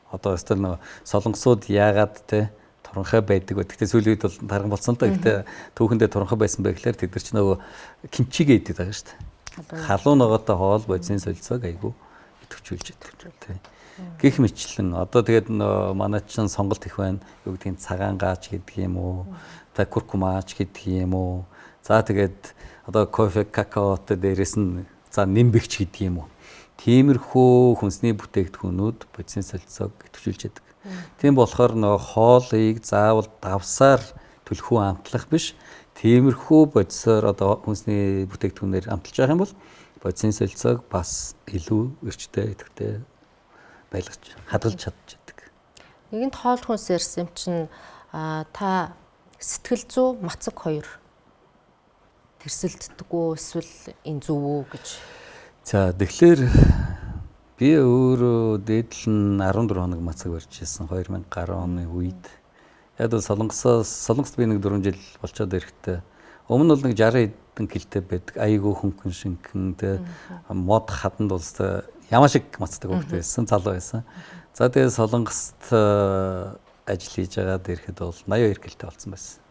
одоо өстөл нөгөө солонгосууд яагаад те туранхай байдаг вэ? Гэхдээ сүүлийн үед бол тарган болсон л да. Гэхдээ түүхэндээ туранхай байсан байх гэхээр тэд нар ч нөгөө кимчигээ идэдэг байгаа шүү дээ. Халуун ногоотой хоол бодисын солилцоог айгүй идэвхжүүлж яадаг. Тэ. Гэх мэтлэн одоо тэгээд манай чинь сонголт их байна. Юу гэдгийг цагаан гаач гэдэг юм уу? Та куркумач гэдэг юм уу? За тэгээд одоо кофе, какаотой дээрэс нь за нэмбэгч гэдэг юм уу. Тиймэрхүү хүнсний бүтээгдэхүүнүүд бодисын солилцоог идэвхжүүлж яадаг. Тийм болохоор нөгөө хоолыг заавал давсаар түлхүү амтлах биш. Тиймэрхүү бодисоор одоо хүнсний бүтээгдэхүүнээр амталж явах юм бол бодисын солилцоог бас илүү эрчтэй, идэвхтэй байлгаж хадгалж чадчихдаг. Нэгэнт хоол хүнс ярьсан юм чинь та сэтгэл зүй, мацаг хоёр тэрсэлддэггүй эсвэл энэ зөв үү гэж. За тэгэхээр би өөрөө дээдл нь 14 хоног мацаг барьж ирсэн 2000 гаруй оны үед. Яг бол Солонгост би нэг 4 жил болчоод ирэхдээ өмнө нь бол нэг 60 хэдэн килтэй байдаг. Айгүй хөнгөн шингэн тэ мод хаданд бол ямар шиг мацдаг хөлтэй байсан, залуу байсан. За тэгээ Солонгост ажил хийж байгаад ирэхэд бол 82 килтэй болсон байсан.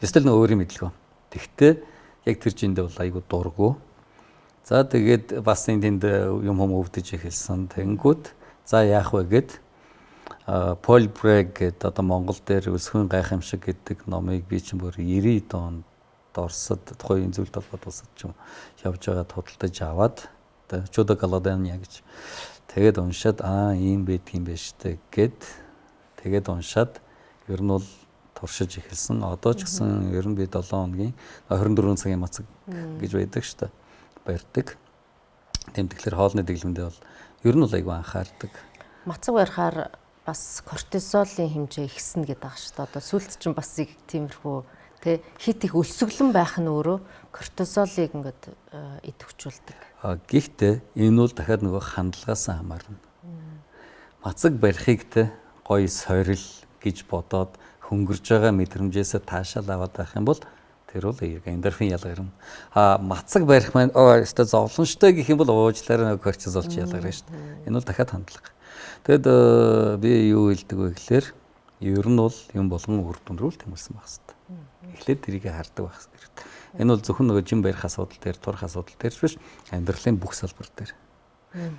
Эсвэл нэг өөрийн мэдлэгөө. Тэгтээ яг тэр жиндээ бол айгүй дургу. За тэгээд бас энэ тэнд юм хүм өвдөж эхэлсэн. Тэнгүүд за яах вэ гэд Пол Брег гэдэг одоо Монгол дээр Өсгөн гайхамшиг гэдэг номыг би чинь бүр 90 онд Оросд тухайн зүйлд холбоотой улсад ч юм явж байгаад худалдаж аваад Чудо Голодания гэж тэгээд уншаад ийм байдгийн байж тээ гэд тэгээд уншаад ер нь бол туршиж эхэлсэн. Одоо ч гэсэн ер нь би 7 хоногийн 24 цагийн мацаг гэж байдаг шүү дээ. Барьдаг. Тийм тэгэхээр хоолны дэглэмдээ бол ер нь бол айгүй анхаардаг. Мацаг барихаар бас кортизолын хэмжээ ихснэ гэдэг байгаа шүү дээ. Одоо сүүлд чинь бас их тиймэрхүү тэ хит их өлсгөлэн байх нь өөрөө кортизолыг ингээд идэвхжүүлдэг. Гэхдээ энэ бол дахиад нөгөө хандлагаас хамаарна. Мацаг барихыг тэ гоё сорил гэж бодоод хөнгөрж байгаа мэдрэмжээсээ таашаал аваад байх юм бол тэр бол эндорфин ялгарна. Мацаг барих маань өстой зовлон штэ гэх юм бол уучлаарай нөгөө кортизол чи ялгарна шүү дээ. Энэ бол дахиад хандлага. Тэгэд би юу хэлдэг вэ гэхээр ер нь бол юм болгон үр дүн рүү л тэмүүлсэн байх хэрэгтэй. Эхлээд тэрийг хардаг байх хэрэгтэй. Энэ бол зөвхөн нөгөө жин барих асуудал дээр, турах асуудал дээр биш, амьдралын бүх салбар дээр.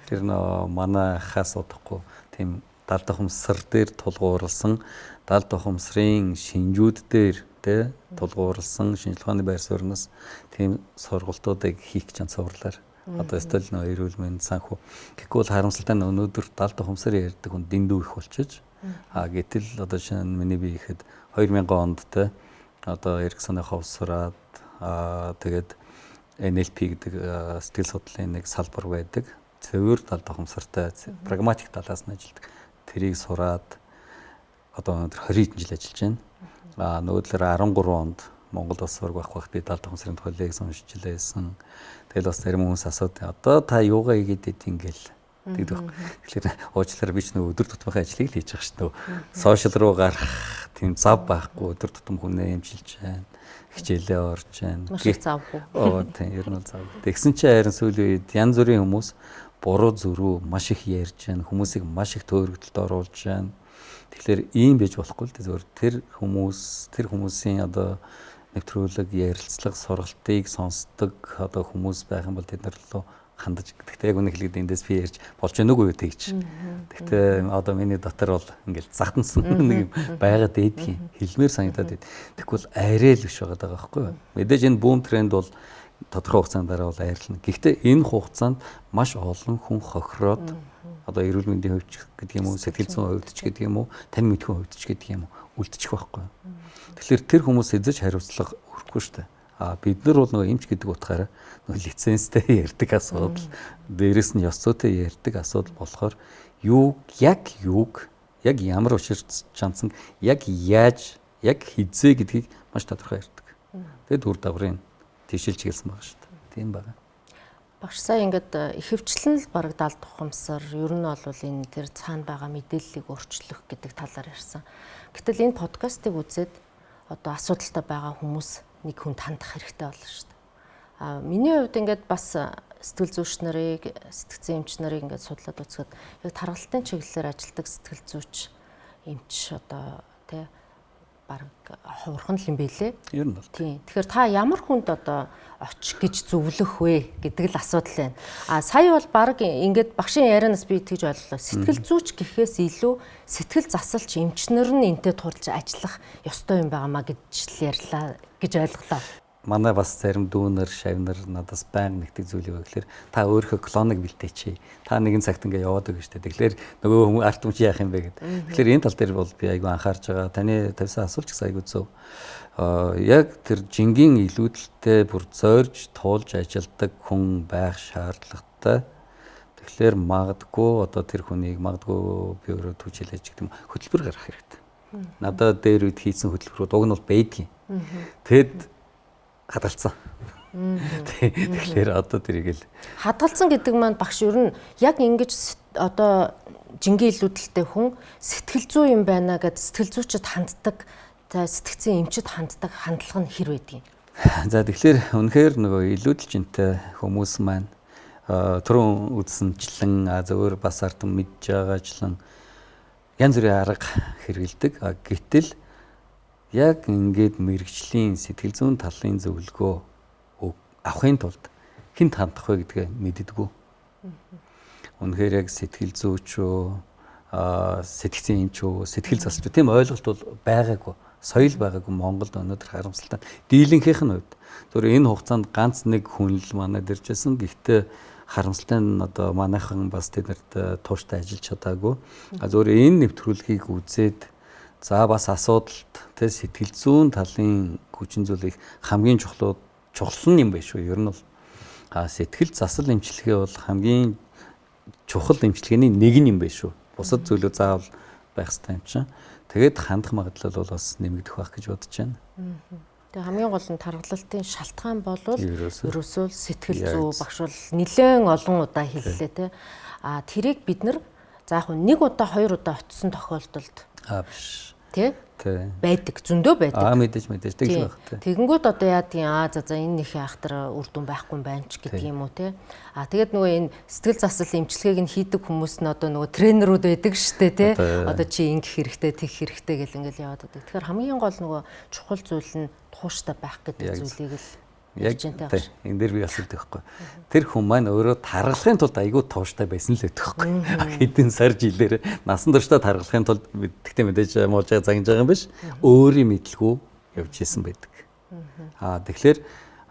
Тэр нөө манай хаас удахгүй тийм далд ухамсар дээр тулгуурласан, далд ухамсарын шинжүүд дээр тэ тулгуурласан шинжилгээ ухааны байр суурнаас тийм сургалтуудыг хийх гэж цувралаар. Одоо өстөл нөө эрүүл мэнд санхүү. Тэгэхгүй бол харамсалтай нь өнөөдөр далд ухамсар ярьдаг хүн дэндүү их болчихож. Гэтэл одоо шинэ миний бие ихэд 2000 онд те одоо Эриксоны ховсраад тэгээд NLP гэдэг сэтгэл судлалын нэг салбар байдаг. Цэвэр далд ухамсартай прагматик талаас нь ажилладаг. Тэрийг сураад одоо өнөөдөр 20 хэдэн жил ажиллаж байна. Нөгөө талаар 13 онд Монгол улс сураг байх байх би далд ухамсарын тухай лекц уншиж лээсэн. Тэгэл бас зарим хүмүүс асуудаг. Одоо та юугаа хийгээд идэв ингээл тэгдэг байхгүй. Тэгэхээр уучлаарай би ч нөгөө өдөр тутмынхаа ажлыг л хийж байгаа шүү дээ. Сошиал руу гарах тийм зав байхгүй өдөр тутам хүнээ эмчилж байна. Хичээлээ орж байна. Маш их завгүй. Тийм ер нь бол завгүй. Тэгсэн чинь харин сүүлийн үед янз бүрийн хүмүүс буруу зүрүү маш их ярьж байна. Хүмүүсийг маш их төөрөгдөлд оруулж байна. Тэгэхээр ийм байж болохгүй л дээ. Зөвхөн тэр хүмүүсийн одоо нэвтрүүлэг, ярилцлага, сургалтыг сонсдог одоо хүмүүс байх юм бол тэд нар руу хандаж, гэхдээ яг үнэ хэлгээд эндээс би ярьж болж гэнэ үгүй тэгж. Гэхдээ одоо миний дотор бол ингээл захтансан нэг юм байгаад байдгийн, хэлмээр санагдаад байд. Тэгэхгүй бол арай л биш байгаа даа байхгүй юу? Мэдээж энэ бүүм тренд бол тодорхой хугацаанд дараа бол айрлна. Гэхдээ энэ хугацаанд маш олон хүн хохироод одоо эрүүл мэндийн хувьд гэдэг юм уу, сэтгэл зүйн хувьд ч гэдэг юм уу, тань мэдхүйн хувьд ч гэдэг юм уу, үлдчих байхгүй юу? Тэгэхээр тэр хүмүүс эзэж хариуцлага өрөхгүй шүү дээ. А бид нар бол нөгөө эмч гэдэг утгаараа нөгөө лицензтэй ярьдаг асуудал, дээрэс нь ёс зүйтэй ярьдаг асуудал болохоор юу яг юуг яг ямар учир чансан, яг яаж, яг хизээ гэдгийг маш тодорхой ярьдаг. Тэгээд үр дагаврын тийшэл чиглэсэн байгаа шүү дээ. Тийм байна. Багш сая ингээд ихэвчлэн л бараг даалд ухамсар ер нь бол энэ тэр цаана байгаа мэдээллийг өөрчлөх гэдэг талаар ярьсан. Гэтэл энэ подкастыг үзээд одоо асуудалтай байгаа хүмүүс нэг хүн тандах хэрэгтэй болно шүү дээ. А миний хувьд ингээд бас сэтгэл зүйч нарыг, сэтгцэн эмч нарыг ингээд судлаад үзэхэд яг тархалтын чиглэлээр ажилладаг сэтгэл зүйч эмч одоо тий бараг хувирхан л юм бэлээ. Ер нь бол. Тийм. Тэгэхээр та ямар хүнд одоо оч гэж зөвлөх вэ гэдэг л асуудал байна. А сая бол бараг ингээд багшийн ярианаас би тэгж ойлголоо. Сэтгэл зүйч гэхээс илүү сэтгэл засалч эмчнэр нь энтэй тулж ажиллах ёстой юм байгаамаа гэж л ярьлаа гэж ойлголоо. Манай бас зарим дүүнер, шавнар надаас байнга нэгдэг зүйл юу гэхээр та өөрийнхөө клоныг бэлтээч. Та нэгэн цагт ингээ яваад өгнө штэ. Тэгэхээр нөгөө хүмүүс арт түмч яах юм бэ гэдэг. Тэгэхээр энэ тал дээр бол би айгүй анхаарч байгаа. Таны тавьсан асуулт ч гэсэн айгүй зөв. Яг тэр жингийн илүүдэлтэй бүр зорж туулж ажилдаг хүн байх шаардлагатай. Тэгэхээр магадгүй одоо тэр хүнийг магадгүй би өөрөө түжээлэж гэдэг юм хөтөлбөр гаргах хэрэгтэй. Надад дээр үед хийсэн хөтөлбөрүүд уг нь бол байдгийн. Тэгэд хадгалцсан. Тэгэхээр одоо тэрийг л хадгалцсан гэдэг маань багш ер нь яг ингэж одоо жингийн илүүдэлтэй хүн сэтгэл зүй юм байна гэд сэтгэл зүйчэд ханддаг, сэтгцэн эмчэд ханддаг хандлага нь хэр байдгийг. За тэгэхээр үнэхээр нөгөө илүүдэл жинтэй хүмүүс маань түрүүн үзсэнчлэн зөвөр бас ард мэдж байгаачлан янз бүрийн арга хэрэгэлдэг. Гэтэл яг ингээд мэрэгжлийн сэтгэл зүйн талын зөвлөгөө авахын тулд хэн хандах вэ гэдгээ мэддэггүй. Үнэхээр яг сэтгэл зүйч үү, сэтгцэн эмч үү, сэтгэл засалч үү тийм ойлголт бол байгаагүй. Соёл байгаагүй Монголд өнөөдөр харамсалтай. Дийлэнхийнх нь хувьд зөвхөн энэ хугацаанд ганц нэг хүн л манад иржсэн. Гэхдээ харамсалтай нь одоо манайхан бас тэднэрт тууштай ажиллаж чадаагүй. Зөвхөн энэ нэвтрүүлгийг үзээд за бас асуудалт тэ сэтгэл зүйн талын хүчин зүйлийг хамгийн чухал нь юм байна шүү. Ер нь бол сэтгэл засал эмчилгээ бол хамгийн чухал эмчилгээний нэг нь юм байна шүү. Бусад зүйлүүд заавал байх ёстой юм чинь. Тэгээд хандах магадлал бол бас нэмэгдэх байх гэж бодож байна. Тэгээ хамгийн гол нь тархалтын шалтгаан бол ерөөсөө сэтгэл зүй багш бол нэлээд олон удаа хэллээ те. А тэрийг бид нар за яг нэг удаа хоёр удаа очисон тохиолдолд биш. Тэ? Байдаг. Зөндөө байдаг. Мэдээж тэгэл байх тэ. Тэгэнгүүт одоо яадгийн за энэ нөх ахтар үр дүн байхгүй юм байна ч гэдэг юм уу те. А тэгээд нөгөө энэ сэтгэл засал эмчилгээг нь хийдэг хүмүүс нь одоо нөгөө тренерүүд байдаг штэ те. Одоо чи ингэх хэрэгтэй, тэгэх хэрэгтэй гэл ингээл яваад байдаг. Тэгэхээр хамгийн гол нөгөө чухал зүйл нь тууштай байх гэдэг зүйлийг л яг энэ дээр би бас хэлдэг байхгүй. Тэр хүн маань өөрөө таргалахын тулд айгүй тууштай байсан л байдаг байхгүй. Хэдэн сар жилээр насан туршдаа таргалахын тулд тэгтээ мэдээж муулж байгаа загнаж байгаа юм биш. Өөрийн мэдлгүй явж исэн байдаг. Тэгэхээр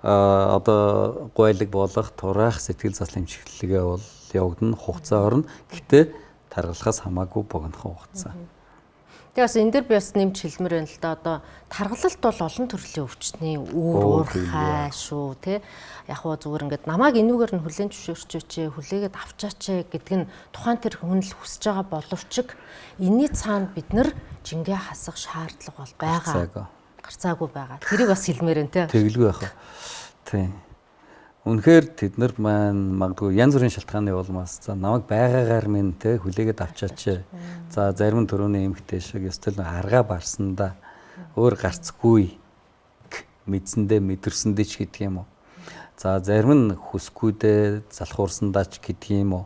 одоо гуайлаг болох тураах сэтгэл заслын эмчилгээ бол явагдана, хугацаа орно. Гэхдээ таргалахаас хамаагүй богинохон хугацаа. Тэгээ бас энэ дэр би бас нэмж хэлмээр байна л да. Одоо таргалалт бол олон төрлийн өвчтний үүр уурхай шүү тий. Яг хуу зүгээр ингээд намайг энүүгээр нь хүлээн зөвшөөрчөөч, хүлээгээд авчаач гэдэг нь тухайн тэр хүн л хүсэж байгаа боловч энэний цаана бид нар жингээ хасах шаардлага бол байгаа. Гарцаагүй байгаа. Тэрийг бас хэлмээр байна тий. Тэгэлгүй яах вэ? Тий. Үнэхээр тэд нар маань магадгүй янз бүрийн шалтгааны улмаас за намайг байгаагаар минь те хүлээгээд авчаач. За зарим нь түрүүний эмэгтэй шиг ёстой л аргаа барсандаа өөр гарцгүй мэдсэндээ мэдэрсэндээ ч гэдэг юм уу. За зарим нь хүсгүйдээ залхуурсандаа ч гэдэг юм уу.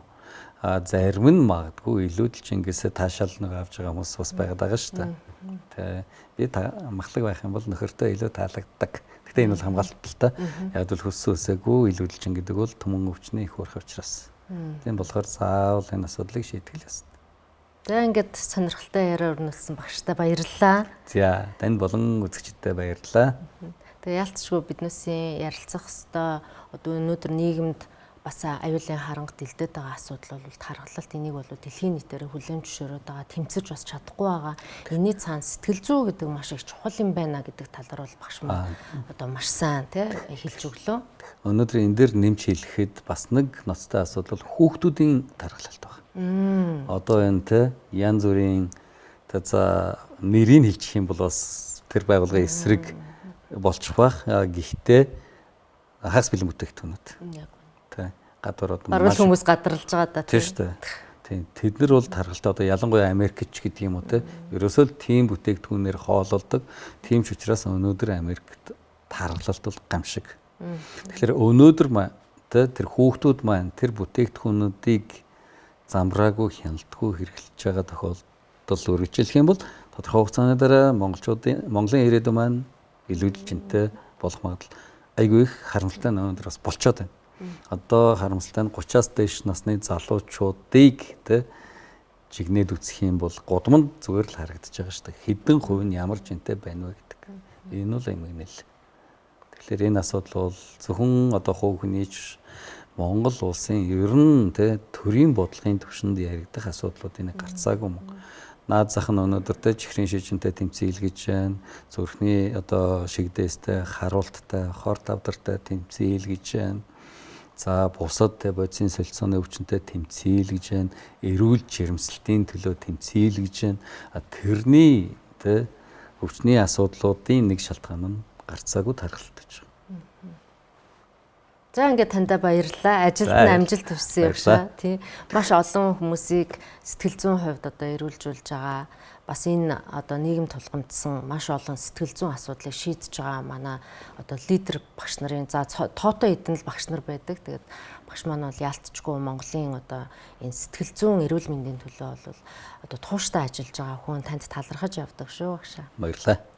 А зарим нь магадгүй илүүдэл чингээсээ таашаал нэг авч байгаа хүмүүс бас байгаад байгаа шүү дээ. Тэ би махлаг байх юм бол нөхөртөө илүү таалагддаг. Гэхдээ энэ бол хамгаалталтай. Яг л хөссөн өсөөгүй илүүдэлчин гэдэг бол түмэн өвчний их уурах учраас. Тийм болохоор заавал энэ асуудлыг шийтгэл ёстой. За ингээд сонирхолтой яриа өрнүүлсэн багштай баярлалаа. За танд болон үзэгчдэд баярлалаа. Тэгээ яалтчгүй биднээсийн ярилцах хэвээр одоо өнөөдөр нийгэмд бас аюулын харанга дэлдээд байгаа асуудал бол тархалт энийг бол дэлхийн нийтээр хүлээн зөвшөөрөөд байгаа тэмцэж бас чадахгүй байгаа. Энийний цаана сэтгэл зүй гэдэг маш их чухал юм байна гэдэг талаар бол багш маань одоо маш сайн тий хэлж өглөө. Өнөөдөр энэ дээр нэмж хэлэхэд бас нэг ноцтой асуудал бол хүүхдүүдийн тархалт байна. Одоо энэ тий янз бүрийн за нэрийг хэлчих юм бол бас тэр байгууллагын эсрэг болчих байх. Гэхдээ хагас бэлэн бүтээгдэхүүнүүд. Тэ гадуур одоо маш хүмүүс гадарлаж байгаа да. Тийм шүү дээ. Тийм. Тэд нар бол тархалтай одоо ялангуяа Америкч гэдэг юм уу те. Ерөөсөө л тийм бүтээгдэхүүнээр хоололдог. Тийм ч учраас өнөөдөр Америкт тархалт бол гамшиг. Тэгэхээр өнөөдөр те тэр хүүхдүүд маань тэр бүтээгдэхүүнүүдийг замраагүй хяналтгүй хэрэглэж байгаа тохиолдол үргэлжлэх юм бол тодорхой хугацааны дараа монголчуудын Монголын ирээдүйн маань илүү жинтэй болох магадлал айгүй их харамсалтай нь өнөөдөр бас болчоод байна. Одоо харамсалтай нь 30-аас дээш насны залуучуудыг тэ жигнээд үзэх юм бол гудамд зүгээр л харагдаж байгаа шүү дээ. Хэдэн хувь нь ямар жинтэй байна вэ гэдэг. Энэ бол эмгэнэл. Тэгэхээр энэ асуудал бол зөвхөн одоо хувь хүний ч Монгол улсын ер нь тэ төрийн бодлогын түвшинд яригдах асуудлуудын нэг гарцаагүй юм. Наад зах нь өнөөдөр тэ чихрийн шижинтэй тэмцээл гэж байна. Зүрхний одоо шигдээстэй, харуулттай, хор тавдартай тэмцээл гэж байна. За бусад тэ бодисын солилцооны өвчнөд тэмцээл гэж байна. Эрүүл жирэмслэлтийн төлөө тэмцээл гэж байна. А тэрний тэ өвчний асуудлуудын нэг шалтгаан нь гарцаагүй тархалт гэж байна. За ингээд таньда баярлалаа. Ажилд нь амжилт хүсье явшаа. Тий. Маш олон хүмүүсийг сэтгэл зүйн хувьд одоо эрүүлжүүлж байгаа. Бас энэ одоо нийгэм тулгамдсан маш олон сэтгэл зүйн асуудлыг шийдэж байгаа манай одоо лидер багш нарын за тоотой хэдэн л багш нар байдаг. Тэгээд багш маань бол яалтчгүй Монголын одоо энэ сэтгэл зүйн эрүүл мэндийн төлөө бол одоо тууштай ажиллаж байгаа хүн танд талархаж явдаг шүү багшаа. Баярлалаа.